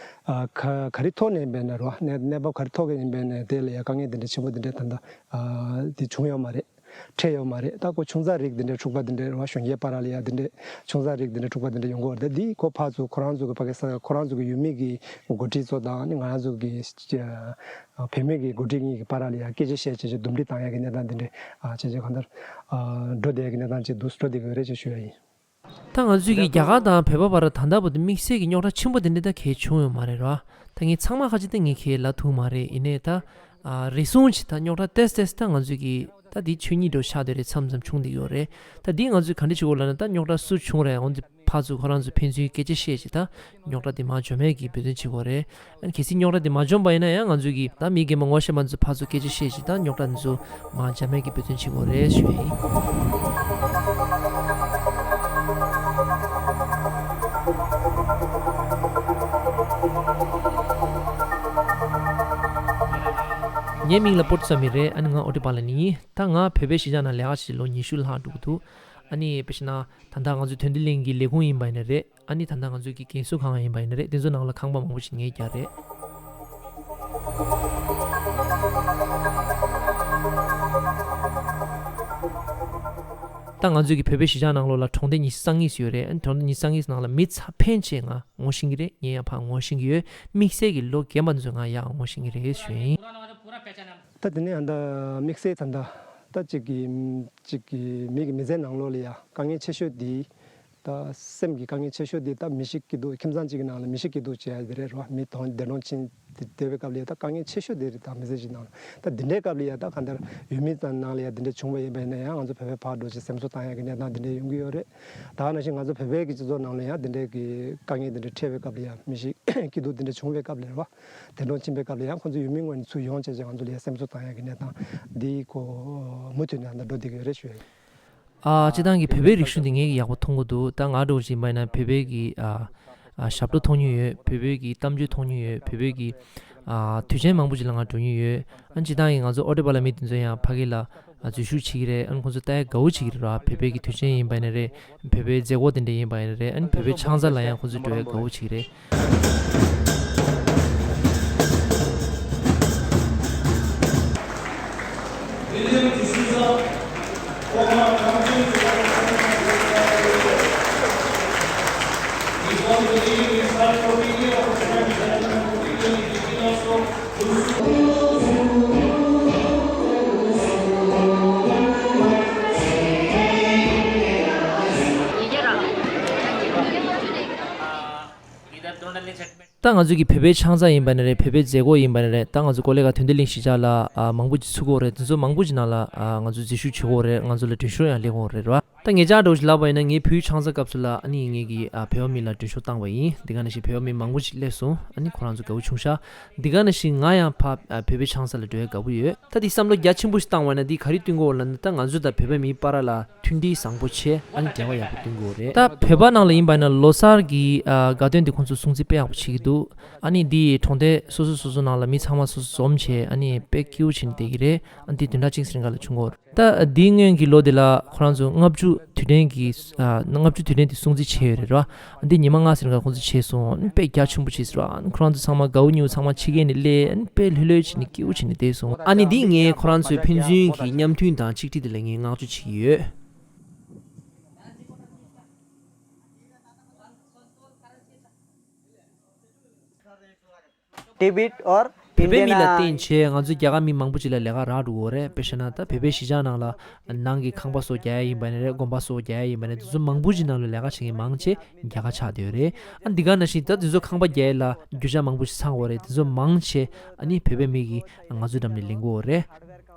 ཨ་ག་ག་རེ་ཐོག་ནས་ཡིན་པའི་ན་རོ། གནས་གནས་བབ་ག་རེ་ཐོག་གི་ཡིན་པའི་ན་དེ་ལ་ཡ་དཀའ་ངལ་འདི་འདྲ་ཆེན་པོ་འདི་འདྲ་ད་ལྟ་ཨ་དེ་བྱུང་ཡོད་མ་རེད། འཕྲད་ཡོད་མ་རེད། ད་ཁོ་ཆུང་ཙག་རིགས་འདི་འདྲའི་འཁྲུག་པ་འདི་འདྲའི་རོ་གཞོན་སྐྱེས་བར་ལ་ཡ་འདི་འདྲའི་ཆུང་ཙག་རིགས་འདི་འདྲའི་འཁྲུག་པ་འདི་འདྲ་ཡོང་གི་ཡོད་རེད། ད་འདི་ཁོ་ཕར་ཚུར་ཁོ་རང་ཚོ་གི་ཕ་གི་ས་ཁོ་རང་ཚོ་གི་ཡུལ་མི་གི་འགོ་ཁྲིད་ཚོ་དང་ནི་ང་རང་ཚོ་གི་བོད་མི་གི་འགོ་ཁྲིད་གཉིས་ཀྱི་བར་ལ་ཡ་སྐད་ཆ་བཤད་བྱས་བྱས་འདུམ་འགྲིག་བཏང་ཡ་གི་གནས་སྟངས་འདི་འདྲའི་ཨ་བྱས་བྱས་གང་ལྟར་ཨ་འགྲོ་བསྡད་ཡ་གི་གནས་སྟངས་ཅིག་འདུག་འགྲོ་བསྡད་ཀྱི་ཡོད་རེད་ཅེས་ཞུ་ཡ་ཡིན། ད་ང་ཚོས་ཀྱི་རྒྱ་གར་དང་བོད་པ་བར་ད་ལྟ་བར་དུ་དམིགས་བསལ་གྱི་རྙོག་དྲ་ཆེན་པོ་དེ་འདྲ་ད་གས་བྱུང་ཡོད་མ་རེད་ར། ད་ངས་ཚང་མ་ཁ་ཅིག་ད་ངས་ཁས་ལ་ཐུག་མ་རེད། ཡིན་ནའི་ད་ཨ་རེ་ཟུང་ཅིག་ད་རྙོག་དྲ་ཏོག་ཙམ་ད་ང་ཚོས་ཀྱི་ད་འདི་ཆོས་ཉིད་འདྲ་ཆགས་བསྡད་རེད། མཚམས་མཚམས་བྱུང་བསྡད་ཡོད་རེད། ད་འདི་ང་ཚོས་ག་འདྲ་བྱེད་དགོས་ལབ་ན། ད་རྙོག་དྲ་སུ་བྱུང་རེད། འོན་ཏེ་ཕར་ཚུར་ཁོ་རང་ཚོ་ཕན་ཚུན་སྐད་ཆ་བཤད་ཅིག་ད་རྙོག་དྲ་དེ་མར་འཇོམས་ཡས་ཀྱི་འབད་བརྩོན་བྱེད་དགོས་རེད། ཨ་ནི་གལ་སྲིད་རྙོག་དྲ་དེ་མ་འཇོམས་པ་ཡིན་ན་ཡང་ང་ཚོས་ཀྱི་ད་མི་སྒེར་མ་ངོ་ཤེས་པ་ཚོ་ཕར་ཚུར་སྐད་ཆ་བཤད་ཅིག་ད་རྙོག་དྲ་འདི་ཚོ་མར་འཇམ་ཡས་ཀྱི་འབད་བརྩོན་བྱེད་དགོས་རེད་ཞུ་ཡ་ཡིན། ངའི་མིང་ལ་པོ་ཏི་ས་མི་རེད། ཨ་ནི་ང་ཨོ་ཏི་པ་ལ་ནི་ཡིན། ད་ང་བོད་པའི་གཞིས་ཆགས་ནང་ལས་ཀ་བྱས་ལོ་ཉི་ཤུ་ལྷག་འགྲོ་གི་འདུག་ཨ་ནི་དཔེ་བྱས་ན་ད་ལྟ་ང་ཚོ་དོན་ལྡན་གླིང་གི་ལས་ཁུངས་ཡིན་པ་ཡིན་ན་རེད། ཨ་ནི་ད་ལྟ་ང་ཚོའི་གི་རྒན་གསོ་ཁང་ཡིན་པ་ཡིན་ན་རེད། དེ་ཚོ་ནང་ལ་ཁང་པ་མང་པོ་ཞིག་ངས་རྒྱག་རེད། ད་ང་ཚོའི་གི་བོད་པའི་གཞིས་ཆགས་ནང་ལོགས་ལ་གྲོང་སྡེ་ཉི་ཤུ་རྩ་གཉིས་ཡོད་རེད། ཨ་ནི་གྲོང་སྡེ་ཉི་ཤུ་རྩ་གཉིས་ནང་ལ་མི་ཚ་ཕན་ཆེ་ང་ངོ་ཤེས་ཀྱི་རེད། ངས་ཡང་ཕར་ངོ་ཤེས་ཀྱི་ཡོད། དམིགས་བསལ་གྱི་ལོ་རྒན་པ་ཚོ་ང་ཡག་ངོ་ཤེས་ཀྱི་རེད་ཞུ་ཡ་ཡིན། ད་དེ་ནས་ཨ་ད་དམིགས་བསལ་ད་ད་ ད་ཅིག་གི་ཅིག་གི་མི་གི་མི་ཚེ་ནང་ལོགས་ལ་ཡ་དཀའ་ངལ་ཆེ་ཤོས་དེ། ད་སེམས་ཀྱི་དཀའ་ངལ་ཆེ་ཤོས་དེ་ད་མི་ཤི་སྐྱིད་སྡུག་ཁྱིམ་ཚང་གཅིག་གི་ནང་ལ་མི་ཤི་སྐྱིད་སྡུག་བྱེད་ཡ་དེ་རེད་རོ། མི་དོན་འདས་གྲོངས་ཕྱིན་དེ་བསྡད་པའི་སྐབས་ལ་ཡ་ད་དཀའ་ངལ་ཆེ་ཤོས་དེ་རེད། ད་མི་ཚེ་གཅིག་ནང་ལ་ད་འདི་འདྲའི་སྐབས་ལ་ཡ་ད་གང་ལྟར་ཡུལ་མི་དང་ནང་ལ་ཡ་འདི་འདྲ་བྱུང་བ་ཡིན་པ་ཡིན་ན་ཡང་ང་ཚོ་བོད་པའི་ཕར་འགྲོ་ཅིག་སེམས་གསོ་བཏང་ཡ་གི་གནས་སྟངས་འདི་འདྲ་ཡོང་གི་ཡོད་རེད། ད་ནང་བཞིན་ང་ཚོ་བོད་པའི་གི་སྤྱི་ཚོགས་ནང་ལ་ཡང་འདི་འདྲའི་གི་དཀའ་ངལ་འདི་འདྲ་འཕྲད་པའི་སྐབས་ལ་ཡ་མི་ཤི་སྐྱིད་སྡུག་འདི་འདྲ་བྱུང་བའི་སྐབས་ལ་རེད་བ། འདས་གྲོངས་ཕྱིན་པའི་སྐབས་ལ་ཡང་ཁོང་ཚོ་ཡུལ་མི་ངོས་ནས་ཚུར་ཡོང་བྱས་བྱས་ང་ཚོ་ལ་ཡང་སེམས་གསོ་བཏང་ཡག་གི་གནས་སྟངས་འདི་ཁོ་མུ་མཐུད་ནས་ཨ་ནི་འགྲོ་བསྡད་ཀྱི་ཡོད་རེད་ཞུ་ཡ་ཡིན། ཨ་སྤྱིར་བཏང་གི་བོད་པའི་རིག་གཞུང་འདི་ངས་ཀྱི་ཡག་པོ་མཐོང་གི་འདུག་ད་ང་འདྲ་བོ་ཞིག་ཡིན་པ་ཡིན་ན་བོད་པའི་གི་ཨ་ཨ་ཞབས་བྲོ་མཐོང་མྱོང་ཡོད། བོད་པའི་གི་གཏམ་རྒྱུད་མཐོང་མྱོང་ཡོད། བོད་པའི་གི་ཨ་དུས་ཆེན་མང་པོ་ཞིག་ལ་ང་འགྲོ་མྱོང་ཡོད། ཨ་སྤྱིར་བཏང་གི་ང་ཚོ་ཨོ་ཌི་པ་ལ་མི་དེ་ཚོ་ཡང་ཕ་གི་ལ་ཨ་འཛུལ་ཞུགས་བྱེད་ཀྱི་རེད། ཨ་ནི་ཁོང་ཚོ་ལྟ་ཡག་དགའ་བོ་བྱེད་ཀྱི་རེད་ར། བོད་པའི་གི་དུས་ཆེན་ཡིན་པ་ཡིན་ན་རེད། བོད་པའི་མཛད་སྒོ་དེ་འདྲ་ཡིན་པ་ཡིན་ན་རེད། ཨ་ནི་བོད་པའི་ཆང་ས་ལ་ཡང་ཁོང་ཚོ་འགྲོ་ཡག་དགའ་བོ་བྱེད་ཀྱི་རེད། ད་ང་ཚོ་གི་བོད་པའི་ཆང་ས་ཡིན་པ་ནི་རེད། བོད་པའི་མཛད་སྒོ་ཡིན་པ་ནི་རེད། ད་ང་ཚོ་ཀོ་ལེ་ག་དོན་ལྡན་གླིང་གཞིས་ཆགས་ལ་ཨ་མང་པོ་ཅིག་ཚུགས་ཀྱི་ཡོད་རེད། དེ་ཚོ་མང་པོ་ཅིག་ནང་ལ་ཨ་ང་ཚོ་འཛུལ་ཞུགས་བྱེད་ཀྱི་ཡོད་རེད། ང་ཚོ་ལ་མགྲོན་ཤོག་ཡང་སླེབས་ཀྱི་ཡོད་རེད་ར། ད་ངེད་ཅག་འདྲ་བོ་ཞིག་ལབ་པ་ཡིན་ན་ངའི་བུའི་ཆང་ས་སྐབས་སུ་ལ་ཨ་ནི་ངེད་ཀྱིས་ཨ་བོད་པ་མི་ལ་མགྲོན་ཤོག་བཏང་བ་ཡིན། དེ་ག་ནང་བཞིན་བོད་པ་མི་མང་པོ་ཅིག་སླེབས་སོང་། ཨ་ནི་ཁོ་རང་ཚོ་དགའ་བོ་བྱུང་ཤག་དེ་ག་ནང་བཞིན་ང་ཡང་ཕ་ཨ་བོད་པའི་ཆང་ས་ལ་འགྲོ་ཡག་དགའ་པོ་ཡོད། ད་འདི་བསམ་བློ་རྒྱ་ཆེན་པོ་ཞིག་བཏང་བ་ན་འདི་ག་རེ་སྟོན་གྱི་ཡོད་ལབ་ན། ད་ང་ཚོ་དང་བོད་པ་མིའི་བར་ལ་མཐུན་སྒྲིལ་བཟང་པོ་བྱས། ཨ་ནི་འབྲེལ་བ་ཡག་པོ་སྟོན་གྱི་ཡོད་རེད། ད་བོད་པ་ནང་ལ་ཡིན་པ་ན་ལོ་གསར་གྱི་ཨ་དགའ་སྟོན་འདི་ཁོང་ཚོ་སྲུང་བརྩི་དཔེ་ཡག་པོ་བྱེད་ཀྱི་འདུག་ཨ་ནི་འདི་གྲོང་སྡེ་སོ་སོ་སོ་སོ་ནང་ལ་མི་ཚང་མ་སོ་སོ་འཛོམས་བྱས་ཨ་ནི་དཔེ་སྐྱིད་པོ་བྱས་ནས་བསྡད་ཀྱི་རེད། ཨ་འདི་བདུན་ཕྲག་གཅིག་ཙམ་རིང་ག་ལ་བྱུང་གི་ཡོད་རེད། ད་འདིའི་སྔོན་གྱི་ལོ་འདི་ལ་ཁོ་རང་ཚོ་ལྔ་བཅུ་དུས་དྲན་གྱི་ཨ་ལྔ་བཅུ་དུས་དྲན་དེ་སྲུང་བརྩི་བྱས་ཡོད་རེད་ར། འདི་ཉི་མ་ལྔ་ཙམ་ག་ཁོང་ཚོ་བྱས་སོང་། དཔེ་རྒྱ་ཆེན་པོ་བྱས་སོང་ར། ཁོ་རང་ཚོ་ཚང་མ་དགའ་བོ་ཉེ་བོ་ཚང་མ་ཕྱི་རྒྱལ་ནས་སླེབས། དཔེ་ལྷོད་ལྷོད་བྱས་ནས་སྐྱིད་པོ་བྱས་ནས་བསྡད་སོང་། ཨ་ནི་འདི་ངས་ཁོ་རང་ཚོའི་ཕན་ཚུན་གྱི་མཉམ་མཐུན་དང་ཆིག་སྒྲིལ་དེ་ལ་ངས་བསྔགས་བརྗོད་བྱེད་ཀྱི་ཡོད། Debit or བོད་པའི་མི་ལ་Indian, བརྟེན་བྱས་ང་ཚོ་རྒྱ་གར་མི་མང་པོ་ཅིག་ལ་ལས་ཀ་རག་འགྲོ་གི་ཡོད་རེད། དཔེ་བཞག་ན་ད་བོད་པའི་གཞིས་ཆགས་ནང་ལ་ནང་གི་ཁང་པ་སོགས་རྒྱག་ཡ་ཡིན་པ་ནི་རེད། དགོན་པ་སོགས་རྒྱག་ཡ་ཡིན་པ་ནི་དེ་ཚོ་མང་པོ་ཅིག་ནང་ལ་ལས་ཀ་བྱེད་མཁན་མང་ཆེ་རྒྱ་གར་ཆགས་བསྡད་ཡོད་རེད། ཨ་འདི་ག་ནང་བཞིན་ད་དེ་ཚོ་ཁང་པ་རྒྱག་ཡ་ལ་རྒྱུ་ཆ་མང་པོ་ཞིག་ཚང་དགོས་རེད། དེ་ཚོ་མང་ཆེ་ཨ་ནི་བོད་པའི་མི་གིས་ང་ཚོའི་འགྲམ་ནས་ལེན་གྱི་ཡོད་རེད།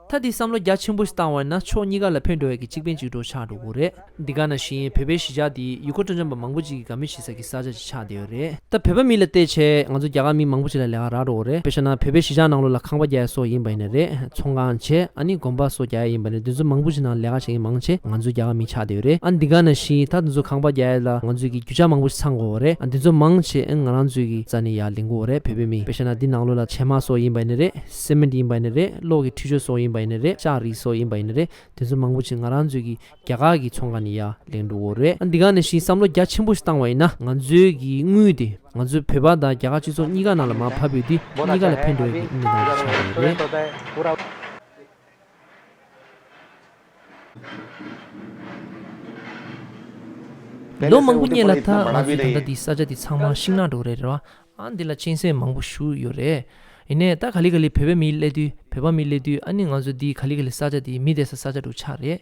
ད་འདི་བསམ་བློ་རྒྱ་ཆེན་པོ་ཞིག་བཏང་བ་ཡིན་ན་ཕྱོགས་གཉིས་ཀ་ལ་ཕན་འགྲོ་ཡ་གི་གཅིག་ཕན་གཅིག་གྲོགས་ཆགས་འགྲོ་གི་རེད། འདི་ག་ནང་བཞིན་བོད་པའི་གཞིས་ཆགས་འདི་ཡུལ་སྐོར་སྤྲོ་འཆམ་པ་མང་པོ་ཅིག་གིས་དགའ་མོས་བྱེད་ས་གི་ས་ཆ་ཅིག་ཆགས་བསྡད་ཡོད་རེད། ད་བོད་པ་མི་ལ་བལྟས་བྱས་ང་ཚོ་རྒྱ་གར་མི་མང་པོ་ཅིག་ལ་ལས་ཀ་རག་འགྲོ་གི་རེད། དཔེ་བཞག་ན་བོད་པའི་གཞིས་ཆགས་ནང་ལོགས་ལ་ཁང་པ་རྒྱག་ཡ་སོགས་ཡིན་པ་ཡིན་ན་རེད། ཚོང་ཁང་བྱས་ཨ་ནི་དགོན་པ་སོགས་རྒྱག་ཡ་ཡིན་པ་ཡིན་ན་དེ་ཚོ་མང་པོ་ཅིག་ནང་ལས་ཀ་བྱེད་མཁན་མང་ཆེ་ང་ཚོ་རྒྱ་གར་མི་ཆགས་བསྡད་ཡོད་རེད། ཨ་འདི་ག་ནང་བཞིན་ད་དེ་ཚོ་ཁང་པ་རྒྱག་ཡ་ལ་ང་ཚོས་ཀྱི་རྒྱུ་ཆ་མང་པོ་ཞིག་ཚང་དགོས་རེད། ཨ་འདི་ཚོ་མང་ཆེ་ཨ་ང་རང་ཚོས་ཀྱི་རྩ་ནས་ཡར་ལེན་དགོས་རེད། བོད་པའི་མི་དཔེ་བཞག་ན་འདི་ནང་ལོགས་ལ་བྱེ་མ་སོགས་ཡིན་པ་ཡིན་ན་རེད། སི་མེན་ཡིན་པ་ཡིན་ན་རེད། གློག་གི་འཕྲུལ་ཆས་སོགས་ཡིན་པ་ཡིན་ན་རེད། ལྕགས་རིགས་སོགས་ཡིན་པ་ཡིན་ན་རེད། དེ་ཚོ་མང་པོ་ཅིག་ང་རང་ཚོའི་གི་རྒྱ་གར་གྱི་ཚོང་ཁང་ནས་ཡར་ལེན་འགྲོ་གི་རེད། ཨ་འདི་ག་ནང་བཞིན་བསམ་བློ་རྒྱ་ཆེན་པོ་ཞིག་བཏང་བ་ཡིན་ན་ང་ཚོའི་གི་དངུལ་དེ་ང་ཚོའི་བོད་པ་དང་རྒྱ་གར་སྤྱི་ཚོགས་གཉིས་ཀ་ནང་ལ་མར་ཕབ་ཡོད་དེ་གཉིས་ཀ་ལ་ཕན་འགྲོ་ཡ་གི་དངུལ་ནང་ཆགས་ཡོད་རེད། ལོ་མང་པོ་སྔོན་ལ་ད་ང་ཚོའི་ད་ལྟ་འདི་ས་ཆ་འདི་ཚང་མ་ཤིང་ནགས་འགྲོ་རེད་རེད་བ། ཨ་འདི་ལ་གཅན་གཟན་མང་པོ་བཞུགས་ཡོད་རེད། ཡིན་ནའི་ད་ག་ལེ་ག་ལེ་བོད་པའི་མི་སླེབས་དུས་བོད་པ་མི་སླེབས་དུས་ཨ་ནི་ང་ཚོ་འདི་ག་ལེ་ག་ལེ་ས་ཆ་འདི་མི་བསྡད་ས་ས་ཆ་འགྲོ་ཆགས་རེད།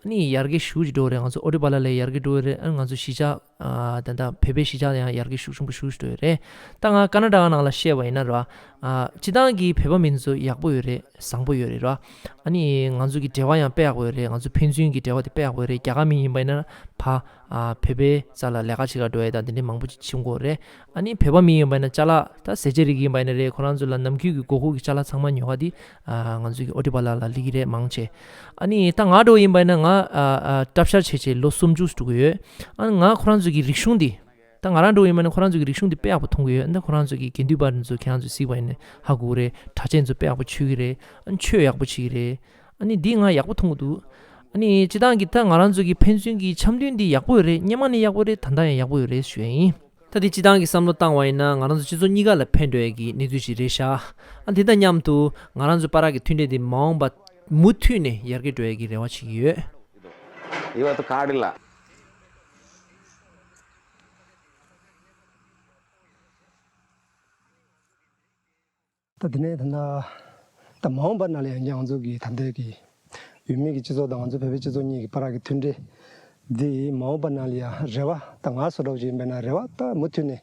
ཨ་ནི་ཡར་རྒྱས་ཞེ་པོ་ཅིག་འགྲོ་རེད། ང་ཚོ་ཨོ་ཌི་པ་ལ་ལ་ཡར་རྒྱས་འགྲོ་རེད། ཨ་ནི་ང་ཚོ་གཞིས་ཆགས་ཨ་ད་ལྟ་བོད་པའི་གཞིས་ཆགས་ཡང་ཡར་རྒྱས་ཤུགས་ཆེན་པོ་ཞེ་པོ་ཅིག་འགྲོ་ཡོད་རེད། ད་ང་ཀ་ན་ཌ་ག་ནང་ལ་བཤད་པ་ཡིན་ན་ར་ཨ་སྤྱིར་བཏང་གི་བོད་པ་མི་ཚོ་ཡག་པོ་ཡོད་རེད། བཟང་པོ་ཡོད་རེད་ར། ཨ་ནི་ང་ཚོ་གི་འབྲེལ་བ་ཡང་དཔེ་ཡག་པོ་ཡོད་རེད། ང་ཚོ་ཕན་ཚུན་གྱི་འབྲེལ་བ་དེ་དཔེ་ཡག་པོ་ཡོད་རེད། རྒྱ་གར་མི་ཡིན་པ་ཡིན་ན་ཕ་ཨ་བོད་པའི་རྩ་ལ་ལས་ཀ་བྱེད་ག་འགྲོ་ཡ་དང་དེ་འདྲའི་མང་པོ་ཅིག་བྱུང་གི་ཡོད་རེད། ཨ་ནི་བོད་པ་མི་ཡིན་པ་ཡིན་ན་ཅ་ལག་ད་ཟས་བཅད་རིགས་ཡིན་པ་ཡིན་ན་རེད། ཁོ་རང་ཚོ་ལ་ནམ་རྒྱུན་གྱི་དགོས་མཁོ་གི་ཅ་ལག་ཚང་མ་ཉོ་ག་དེ་ཨ་ང་ཚོ་གི་ཨོ་ཌི་པ་ལ་ལ་སླེབས་ཀྱི་རེད་མང་ཆེ། ཨ་ནི་ད་ང་འདྲ་བོ་ཡིན་པ་ཡིན་ན་ང་ཨ་ཨ་གྲྭ་ཤག་བྱས་བྱས་ལོ་སུམ་ཅུ་འགྲོ་གི་ཡོད། ཨ་ནི་ང་ཁོ་རང་ཚོ་གི་རིག་གཞུང་འདི་ད་ང་རང་འདྲ་བོ་ཡིན་པ་ཡིན་ན་ཁོ་རང་ཚོ་གི་རིག་གཞུང་འདི་དཔེ་ཡག་པོ་མཐོང་གི་ཡོད། ཨ་ནི་ཁོ་རང་ཚོ་གི་དགེ་འདུན་པ་འདི་ཚོ་ཁྱེད་རང་ཚོ་གཟིགས་པ་ཡིན་ན་ཧ་གོ་གི་རེད། གྲྭ་ཆས་ཚོ་དཔེ་ཡག་པོ་མཆོད་ཀྱི་རེད། ཨ་ནི་ཆོས་ཡག་པོ་བྱེད་ཀྱི་རེད། ཨ་ནི་འདི་ང་ཡག་པོ་མཐོང་གི་འདུག་ཨ་ནི་སྤྱིར་བཏང་གི་ད་ང་རང་ཚོ་གི་ཕན་ཚུན་གྱི་འཆམ་མཐུན་འདི་ཡག་པོ་ཡོད་རེད། སྔོན་མ་ནས་ཡག་པོ་རེད། ད་ལྟ་ཡང་ཡག་པོ་ཡོད་རེད་ཞུ་ཡ་ཡིན། ད་འདི་སྤྱིར་བཏང་གི་བསམ་བློ་བཏང་བ་ཡིན་ན་ང་རང་ཚོ་སྤྱི་ཚོགས་གཉིས་ཀ་ལ་ཕན་འགྲོ་ཡ་གི་གནས་ཚུལ་ཞིག་རེད་ཤག་ཨ་འདི་དང་མཉམ་དུ་ང་རང་ཚོ་བར་གྱི་མཐུན་འབྲེལ་འདི་མ་འོངས་པ་མུ་མཐུད་ནས་ཡར་རྒྱས་འགྲོ་ཡ་གི་རེ་བ་བྱེད་ཀྱི་ཡོད། ད་དེ་ནས་ད་ལྟ་ད་མ་འོངས་པ་ནང་ལ་ཡང་ང་ཚོ་གི་ད་ལྟའི་གི་ ཡུལ་མི་གི་སྤྱི་ཚོགས་དང་ང་ཚོ་བོད་པའི་སྤྱི་ཚོགས་གཉིས་ཀྱི་བར་གྱི་མཐུན་འབྲེལ་འདི་མ་འོངས་པ་ནང་ལ་ཡང་རེ་བ་དང་ང་སོ་འདྲ་བོ་ཅིག་ཡིན་པས་ན་རེ་བ་ད་མུ་མཐུད་ནས་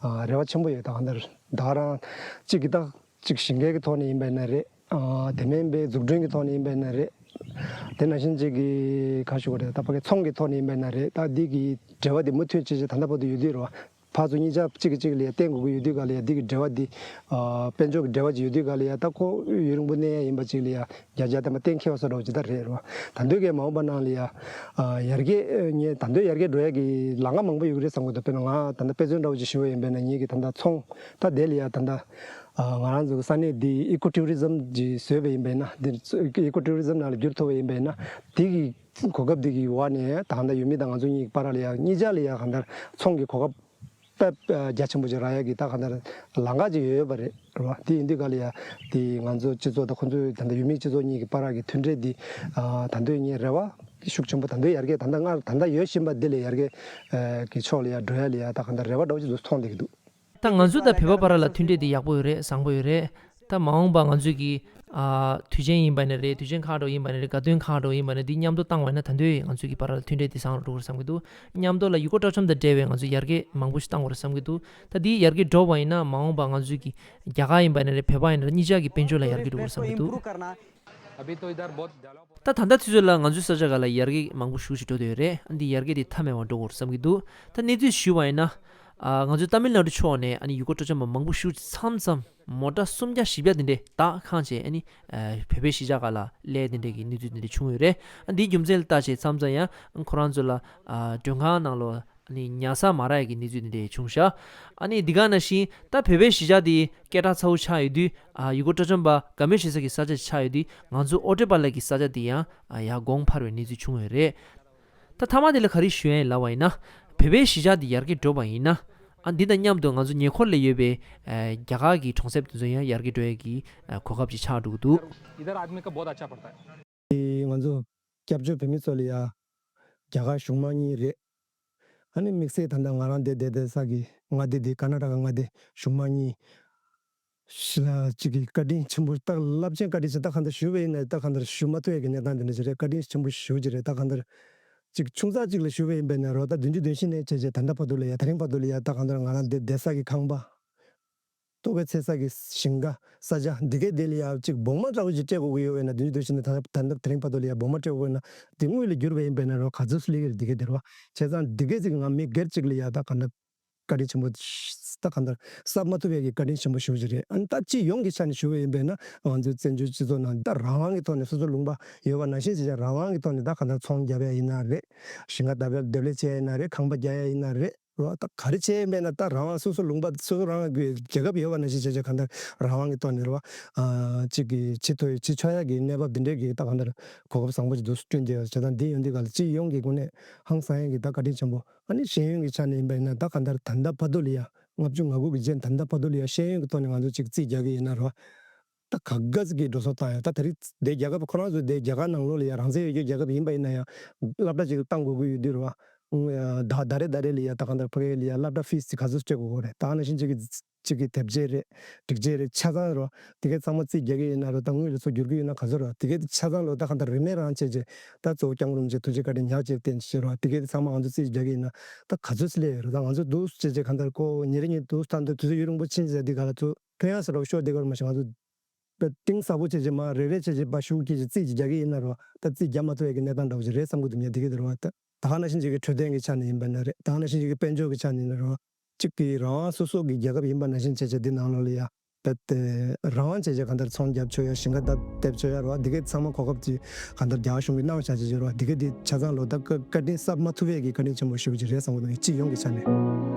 ཨ་རེ་བ་ཆེན་པོ་ཡོད། ད་གང་ལྟར་ད་ག་རང་གཅིག་གི་ད་གཅིག་ཞིང་ཁའི་གི་ཐོག་ནས་ཡིན་པས་ན་རེད། ཨ་དེ་མིན་པའི་འཛུགས་སྐྲུན་གྱི་ཐོག་ནས་ཡིན་པས་ན་རེད། དེ་ནང་བཞིན་གཅིག་གི་ག་ཞུ་དགོས་རེད། ད་ཕ་གི་ཚོང་གི་ཐོག་ནས་ཡིན་པས་ན་རེད། ད་འདི་གི་འབྲེལ་བ་འདི་མུ་མཐུད་ཅིག་ཅིག་ད་ལྟ་བར་དུ་ཡོད་དུས་རེད་བ། ཕར་ཚུར་གཉིས་ཆ་གཅིག་གིས་གཅིག་ལ་ཡ་བརྟེན་དགོས་ཀྱི་ཡོད་དུས་ག་ལ་ཡ་འདི་གི་འབྲེལ་བ་འདི་ཨ་དཔལ་འབྱོར་གྱི་འབྲེལ་བ་ཅིག་ཡོད་དུས་ག་ལ་ཡ་ད་ཁོ་ཡུན་རིང་པོ་གནས་ཡ་ཡིན་པ་ཅིག་ལ་ཡ་བརྒྱ་ཆ་ཐམ་པ་གཏན་འཁེལ་བ་བཟོ་འདྲ་བོ་ཅིག་ད་རེད་རེད་བ། ད་འདོད་ཀྱི་མ་འོངས་པ་ནང་ལ་ཡ་ཨ་ཡར་རྒྱས་ངས་ད་འདོད་ཡར་རྒྱས་འགྲོ་ཡ་གི་ལམ་ཁ་མང་པོ་ཡོད་ཀྱི་རེད་བསམ་གྱི་འདུག་དཔེར་ན་ང་ད་ལྟ་དཔེ་མཚོན་འདྲ་བོ་ཅིག་ཞུ་བ་ཡིན་པས་ན་ངེད་ཀྱི་ད་ལྟ་ཚོང་ད་དེ་ལ་ཡ་ད་ལྟ་ཨ་ང་རང་ཚོ་གི་ས་གནས་འདི་ཨི་ཀོ་ཊུ་རི་ཛམ་ཅིག་བཟོས་པ་ཡིན་པས་ན་འདི་ཨི་ཀོ་ཊུ་རི་ཛམ་ནང་ལ་འགྱུར་ཐུབ་པ་ཡིན་པས་ན་འདི་གི་གོ་སྐབས་འདི་གི་འོག་ནས་ད་ལྟ་ཡུལ་མི་དང་ང་ཚོ་གཉིས་ཀྱི་བར་ལ་ཡ་གཉིས་ཆ་ལ་ཡ་གང་ལྟར་ཚོང་གི་གོ་སྐབས་དཔེ་རྒྱ་ཆེན་པོ་ཅིག་རག་ཡ་གི་ད་གང་ལྟར་ལམ་ཁ་ཅིག་ཡོད་ཡོད་པ་རེད་རེད་བ། དེ་ཡིན་དུས་ག་ལ་ཡ་དེ་ང་ཚོ་སྤྱི་ཚོགས་དང་ཁོ་ཚོའི་ད་ལྟ་ཡུལ་མི་སྤྱི་ཚོགས་གཉིས་ཀྱི་བར་གྱི་མཐུན་འབྲེལ་འདི་ད་འདོད་ངས་རེ་བ་ཤུགས་ཆེན་པོ་ད་འདོད་ཡར་རྒྱས་ད་ལྟ་སྔར་ད་ལྟ་ཡོད་བཞིན་པ་འདི་ལས་ཡར་རྒྱས་ཀྱི་ཕྱོགས་ལ་ཡ་འགྲོ་ཡ་ལ་ཡ་ད་གང་ལྟར་རེ་བ་འདྲ་བོ་ཅིག་ཏུ་མཐོང་བསྡད་ཀྱི་འདུག་ད་ང་ཚོ་དང་བོད་པ་བར་ལ་མཐུན་འབྲེལ་འདི་ཡག་པོ་ཡོད་རེད། བཟང་པོ་ཡོད་རེད། ད་མ་འོངས་པ་ང་ཚོས་ཀྱི་ཨ་དུས་ཆེན་ཡིན་པ་ནི་རེད། དུས་ཆེན་ཁག་འགྲོ་ཡིན་པ་ནི་རེད། དགའ་སྟོན་ཁག་འགྲོ་ཡིན་པ་ནི་འདི་མཉམ་དུ་བཏང་བ་ཡིན་ན་ད་འདོད་ང་ཚོས་ཀྱི་བར་ལ་མཐུན་འབྲེལ་འདི་བཟང་རུ་འགྲོ་གི་རེད་བསམ་གྱི་འདུག་མཉམ་དུ་ལ་ཡུལ་སྐོར་སྤྲོ་འཆམ་དང་འབྲེལ་བའི་ང་ཚོས་ཡར་རྒྱས་མང་པོ་ཞིག་བཏང་དགོས་རེད་བསམ་གྱི་འདུག་ད་འདི་ཡར་རྒྱས་འགྲོ་བ་ཡིན་ན་མ་འོངས་པ་ང་ཚོས་ཀྱི་རྒྱ་གར་ཡིན་པ་ནི་རེད། བོད་པ་ཡིན་ན་རེད། གཉིས་ཆ་གི་དཔལ་འབྱོར་ལ་ཡར་རྒྱས་འགྲོ་གི་རེད་བསམ་གྱི་འདུག་ད་ད་ལྟ་དུས་ཚོད་ལ་ང་ཚོའི་ས་ཆ་སྒང་ལ་ཡར་རྒྱས་མང་པོ་ཞེ་པོ་ཅིག་འགྲོ་བསྡད་ཡོད་རེད། ཨ་འདི་ཡར་རྒྱས་དེ་མཐའ་མེད་པར་འགྲོ་དགོས་རེད་བསམ་གྱི་འདུག་ད་གནས་ཚུལ་ཞུས་པ་ཡིན་ན། ཨ་ང་ཚོའི་ཏཱ་མིལ་ནཱ་ཌུ་ཕྱོགས་ནས་ཨ་ནི་ཡུལ་སྐོར་སྤྲོ་འཆམ་པ་མང་པོ་ཞེ་པོ་ཅིག་མཚམས་མཚམས་མོ་ཊ་སུམ་བརྒྱ་བཞི་བརྒྱ་དེ་འདྲས་ད་ཁེངས་བྱས་ཨ་ནི་ཨ་བོད་པའི་གཞིས་ཆགས་སྒང་ལ་སླེབས་དེ་འདྲས་ཀྱི་གནས་ཚུལ་དེ་འདྲས་བྱུང་ཡོད་རེད། ཨ་འདིའི་རྒྱུ་མཚན་ལ་བལྟས་བྱས་མཚམས་མཚམས་ཡང་ཁོ་རང་ཚོ་ལ་ཨ་མགྲོན་ཁང་ནང་ལོགས་ཨ་ནི་ཉལ་ས་མ་རག་ཡ་གི་གནས་ཚུལ་དེ་འདྲས་བྱུང་ཤག་ཨ་ནི་འདི་ག་ནང་བཞིན་ད་བོད་པའི་གཞིས་ཆགས་དེ་སྐད་གྲགས་ཚ་པོ་ཆགས་ཡོད་དུས། ཨ་ཡུལ་སྐོར་སྤྲོ་འཆམ་པ་དགའ་མོས་བྱེད་ས་གི་ས་ཆ་ཆགས་ཡོད་དུས། ང་ཚོ་ཨོ་ཊོ་པ་ལ་གི་ས་ཆ་དེ་ཡང་ཨ་ཡར་གོང་འཕར་བའི་གནས་ཚུལ་བྱུང་ཡོད་རེད། ད་མཐའ་མ་དེ་ལ་ག་རེ་ཞུ་ཡ་ཡིན་ལབ་པ་ཡིན་ན། བོད་པའི་གཞིས་ཆགས་འདི་ཡར་རྒྱས་འགྲོ་བ་ཡིན་ན། ཨ་འདི་དང་མཉམ་དུ་ང་ཚོ་ཉེ་འཁོར་ལ་ཡོད་པའི་ཨ་རྒྱ་གར་གྱི་གྲོང་གསེབ་དེ་ཚོ་ཡང་ཡར་རྒྱས་འགྲོ་ཡ་གི་ཨ་གོ་སྐབས་ཅིག་ཆགས་འགྲོ་གི་འདུག इधर आदमी का बहुत अच्छा पड़ता है। ང་ཚོ་སྐྱབས་བཅོལ་བོད་མི་ཚོ་ལ་ཡ་རྒྱ་གར་གཞུང་མང་གཉིས་རེད། ཨ་ནི་དམིགས་བསལ་ད་ལྟ་ང་རང་འདིར་བསྡད་བསྡད་ས་གི་མངའ་སྡེ་འདི་ཀར་ན་ཊ་ཀ་མངའ་སྡེ་གཞུང་མང་གཉིས་ཤི་ལ་གཅིག་གི་བཀའ་དྲིན་ཆེན་པོ་ད་རླབས་ཆེན་བཀའ་དྲིན་ཆེ་ད་གང་ལྟར་ཞུ་བ་ཡིན་ན་ད་གང་ལྟར་ཞུ་མ་ཐུབ་ཡ་གི་གནས་སྟངས་འདི་འདྲ་ཞིག་རེད། བཀའ་དྲིན་ཆེན་པོ་ཞུ་རྒྱུ་རེད། ད་གང་ལྟར་གཅིག་ཆུང་ཙག་ཅིག་ལ་ཞུ་བ་ཡིན་པས་ན་རོ་ད་བདུན་ཅུ་དོན་བཞི་ནས་བྱས་བྱས་ད་ལྟ་བར་དུ་ལ་ཡ་ད་རིང་བར་དུ་ལ་ཡ་ད་གང་ལྟར་ང་རང་འདིར་བསྡད་ས་གི་ཁང་པ། ལྟོ་གོས་འཚོ་ས་གི་ཞིང་ཁ་ས་ཆ་འདི་གའི་དེ་ལ་ཡ་གཅིག་སྦོང་མ་འདྲ་བོ་ཅིག་སྤྲད་དགོས་ཀྱི་ཡོད་པས་ན་བདུན་ཅུ་དོན་བཞི་ནས་ད་ད་ལྟ་དེ་རིང་བར་དུ་ལ་ཡ་སྦོང་མ་སྤྲད་དགོས་ན་དེ་དངུལ་ལ་བསྒྱུར་བ་ཡིན་པས་ན་རོ་ག་ཚོད་སླེབས་ཀྱི་རེད། འདི་གའི་དེ་རོ་བྱས་ཙང་འདི་གའི་ཅིག་ང་མི་སྒེར་གཅིག་ལ་ཡ་ད་ག་འདྲ་བཀའ་དྲིན་ཆེན་པོ་ད་ག་འདྲ་གསབ་མ་ཐུབ་པའི་གི་བཀའ་དྲིན་ཆེན་པོ་ཞེ་པོ་ཅིག་རེད། ཨ་ནི་ད་སྤྱི་ཡོངས་ཀྱི་ཆ་ནས་ཞུ་བ་ཡིན་པས་ན་ང་ཚོའི་བཙན་བྱོལ་སྤྱི་ཚོགས་ནང་ད་རང་དབང་གི་ཐོག་ནས་སོ་སོ་ལུང་པ་ཡོད་པ་ནང་བཞིན་བྱས་བྱས་རང་དབང་གི་ཐོག་ནས་ད་ག་འདྲ་ཚོང་རྒྱབ་ཡ་ཡིན་ན་རེད། ཞིང་ཁ་བདག་སྤེལ་བདེ་ལེགས་བྱེད་ཡ་ཡིན་ན་རེད། ཁང་པ་རྒྱག་ཡ་ཡིན་ན་རེད། རོ་ད་ག་རེ་བྱས་ཡིན་པས་ན་ད་རང་དབང་སོ་སོ་ལུང་པ་སོ་སོ་རང་དབང་གི་རྒྱལ་ཁབ་ཡོད་པ་ནང་བཞིན་བྱས་བྱས་གང་ལྟར་རང་དབང་གི་ཐོག་ནས་རེད་བ། ཨ་གཅིག་གི་བྱེད་ཐུབ་བྱེད་ཆོག་ཡ་གི་གནས་བབ་འདི་འདྲའི་གི་ད་གང་ལྟར་གོ་སྐབས་བཟང་པོ་ཅིག་འདུག་བསྐྲུན་བསྡད་ཡོད། བྱས་ཙང་འདི་ཡོང་དུས་ག་ལ་སྤྱི་ཡོངས་ཀྱི་སྒོ་ནས་ཧང་སང་ཡ་གི་ད་བཀའ་དྲིན་ཆེན་པོ། ཨ་ནི་ཤེས་ཡོན་གྱི་ཆ་ནས་ཡིན་པ་ཡིན་ན་ད་གང་ལྟར་ད་ལྟ་བར་དུ་ལ་ཡ་ལྔ་བཅུ་ང་དགུ་གི་རྗེས་ད་ལྟ་བར་དུ་ལ་ཡ་ཤེས་ཡོན་གྱི་ཐོག་ནས་ང་ཚོ་ཅིག་རྩིས་རྒྱག་གི་ཡིན་ན་རེད་བ། ད་ག་ག་ཟིག་གི་འགྲོ་སོང་བཏང་ཡོད། ད་དེ་རིང་འདི་རྒྱ་གར་ཁོ་རང་ཚོ་འདི་རྒྱ་གར་ནང་ལོགས་ལ་ཡ་རང་བཙན་ཡོད་རྒྱུ་རྒྱལ་ཁབ་ཡིན་པ་ཡིན་ན་ཡང་སློབ་གྲྭ་ཅིག་བཏང་དགོས་ཀྱི་ཡོད་དུས་རེད་བ། ད་ཟླ་རེ་ཟླ་རེ་ལ་ཡ་ད་གང་ལྟར་ཕ་གི་ལ་ཡ་སློབ་གྲྭ་ཕིས་ཅིག་ག་ཚོད་སྤྲད་དགོས་ཀྱི་རེད། ད་ནང་བཞིན་ཅིག་གི་ཅིག་གི་དེབ་ཆས་རེད། སྒྲིག་ཆས་རེད། ཆ་ཚང་རེད་བ། དེ་གའི་ཚང་མ་རྩིས་རྒྱག་གི་ཡིན་ན་རེད། ད་དངུལ་ལ་སོགས་བསྒྱུར་གི་ཡོད་ན་ག་ཚོད་རེད་བ། དེ་གའི་ཆ་ཚང་ལོ་ད་གང་ལྟར་རིན་མེད་རང་བྱས་རྗེས་ད་གཙོ་བོ་སྐྱབས་མགོན་རིན་པོ་ཆེ་ཐུགས་རྗེ་བཀའ་དྲིན་ཉག་ཅེས་བརྟེན་ཞེས་རེད་བ། དེ་གའི་ཚང་མ་ང་ཚོ་རྩིས་རྒྱག་གི་ཡིན་ན་ད་ག་ཚོད་སླེབས་ཡོད་རེད། ད་ང་ཚོ་འདུག་བྱས་རྗེས་གང་ལྟར་ཀོ་ཉིན་རེ་ཉིན་འདུག་ད་འདུག་དུས་ཚོད་ཡུན་རིང་པོ་ཕྱིན་རྗེས་འདི་ག་ལ་ཚོ། ཕན་ཡག་ས་རོགས་ཤོག་དེ་གར་མ་ཞིག་ང་ཚོ་གཏིང་ཟབ་པོ་བྱས་རྗེས་མ་རེ་རེ་བྱས་རྗེས་པ་ཤུགས་ཀྱིས་རྩིས་ཀྱི་རྒྱག་གི་ཡིན་ན་རོགས་ད་རྩིས་རྒྱག་མ་ཐུབ་ཡ་གི་གནས་སྟངས་འདྲ་བོ་ཞིག་རེད་བསམ་གི་འདུག་ཉེ་དེ་གི་དེ་རོགས་ད་ད་ག་ནང་བཞིན་ཅིག་གི་འཕྲོད་བསྟེན་གྱི་ཆ་ནས་ཡིན་པ་ན་རེད། ད་ག་ནང་བཞིན་ཅིག་གི་དཔལ་འབྱོར་གྱི་ཆ་ནས་ཡིན་ན་རོགས་གཅིག་གི་རང་དབང་སོ་སོ་གི་རྒྱལ་ཁབ་ཡིན་པ་ནང་བཞིན་བྱས་བྱས་འདི་ནང་ལོགས་ལ་ཡ་ད་དེ་རང་དབང་བྱས་བྱས་གང་ལྟར་ཚོང་རྒྱབ་ཆོག་ཡ་ཞིང་ཁ་ད་འདེབས་ཆོག་ཡ་རོགས་འདི་གའི་ཚང་མ་གོ་སྐབས་ཅིག་གང་ལྟར་རྒྱ་གར་གཞུང་གིས་གནང་བཞག་བྱས་བྱས་རོགས་འདི་གའི་འདི་ཆ་ཚང་ལོ་ད་བཀའ་དྲིན་གསབ་མ་ཐུབ་ཡ་གི་བཀའ་དྲིན་ཆེན་པོ་ཞེ་པོ་ཅིག་རེད་བསམ་གི་འདུག་སྤྱི་ཡོངས་ཀྱི་ཆ་ནས།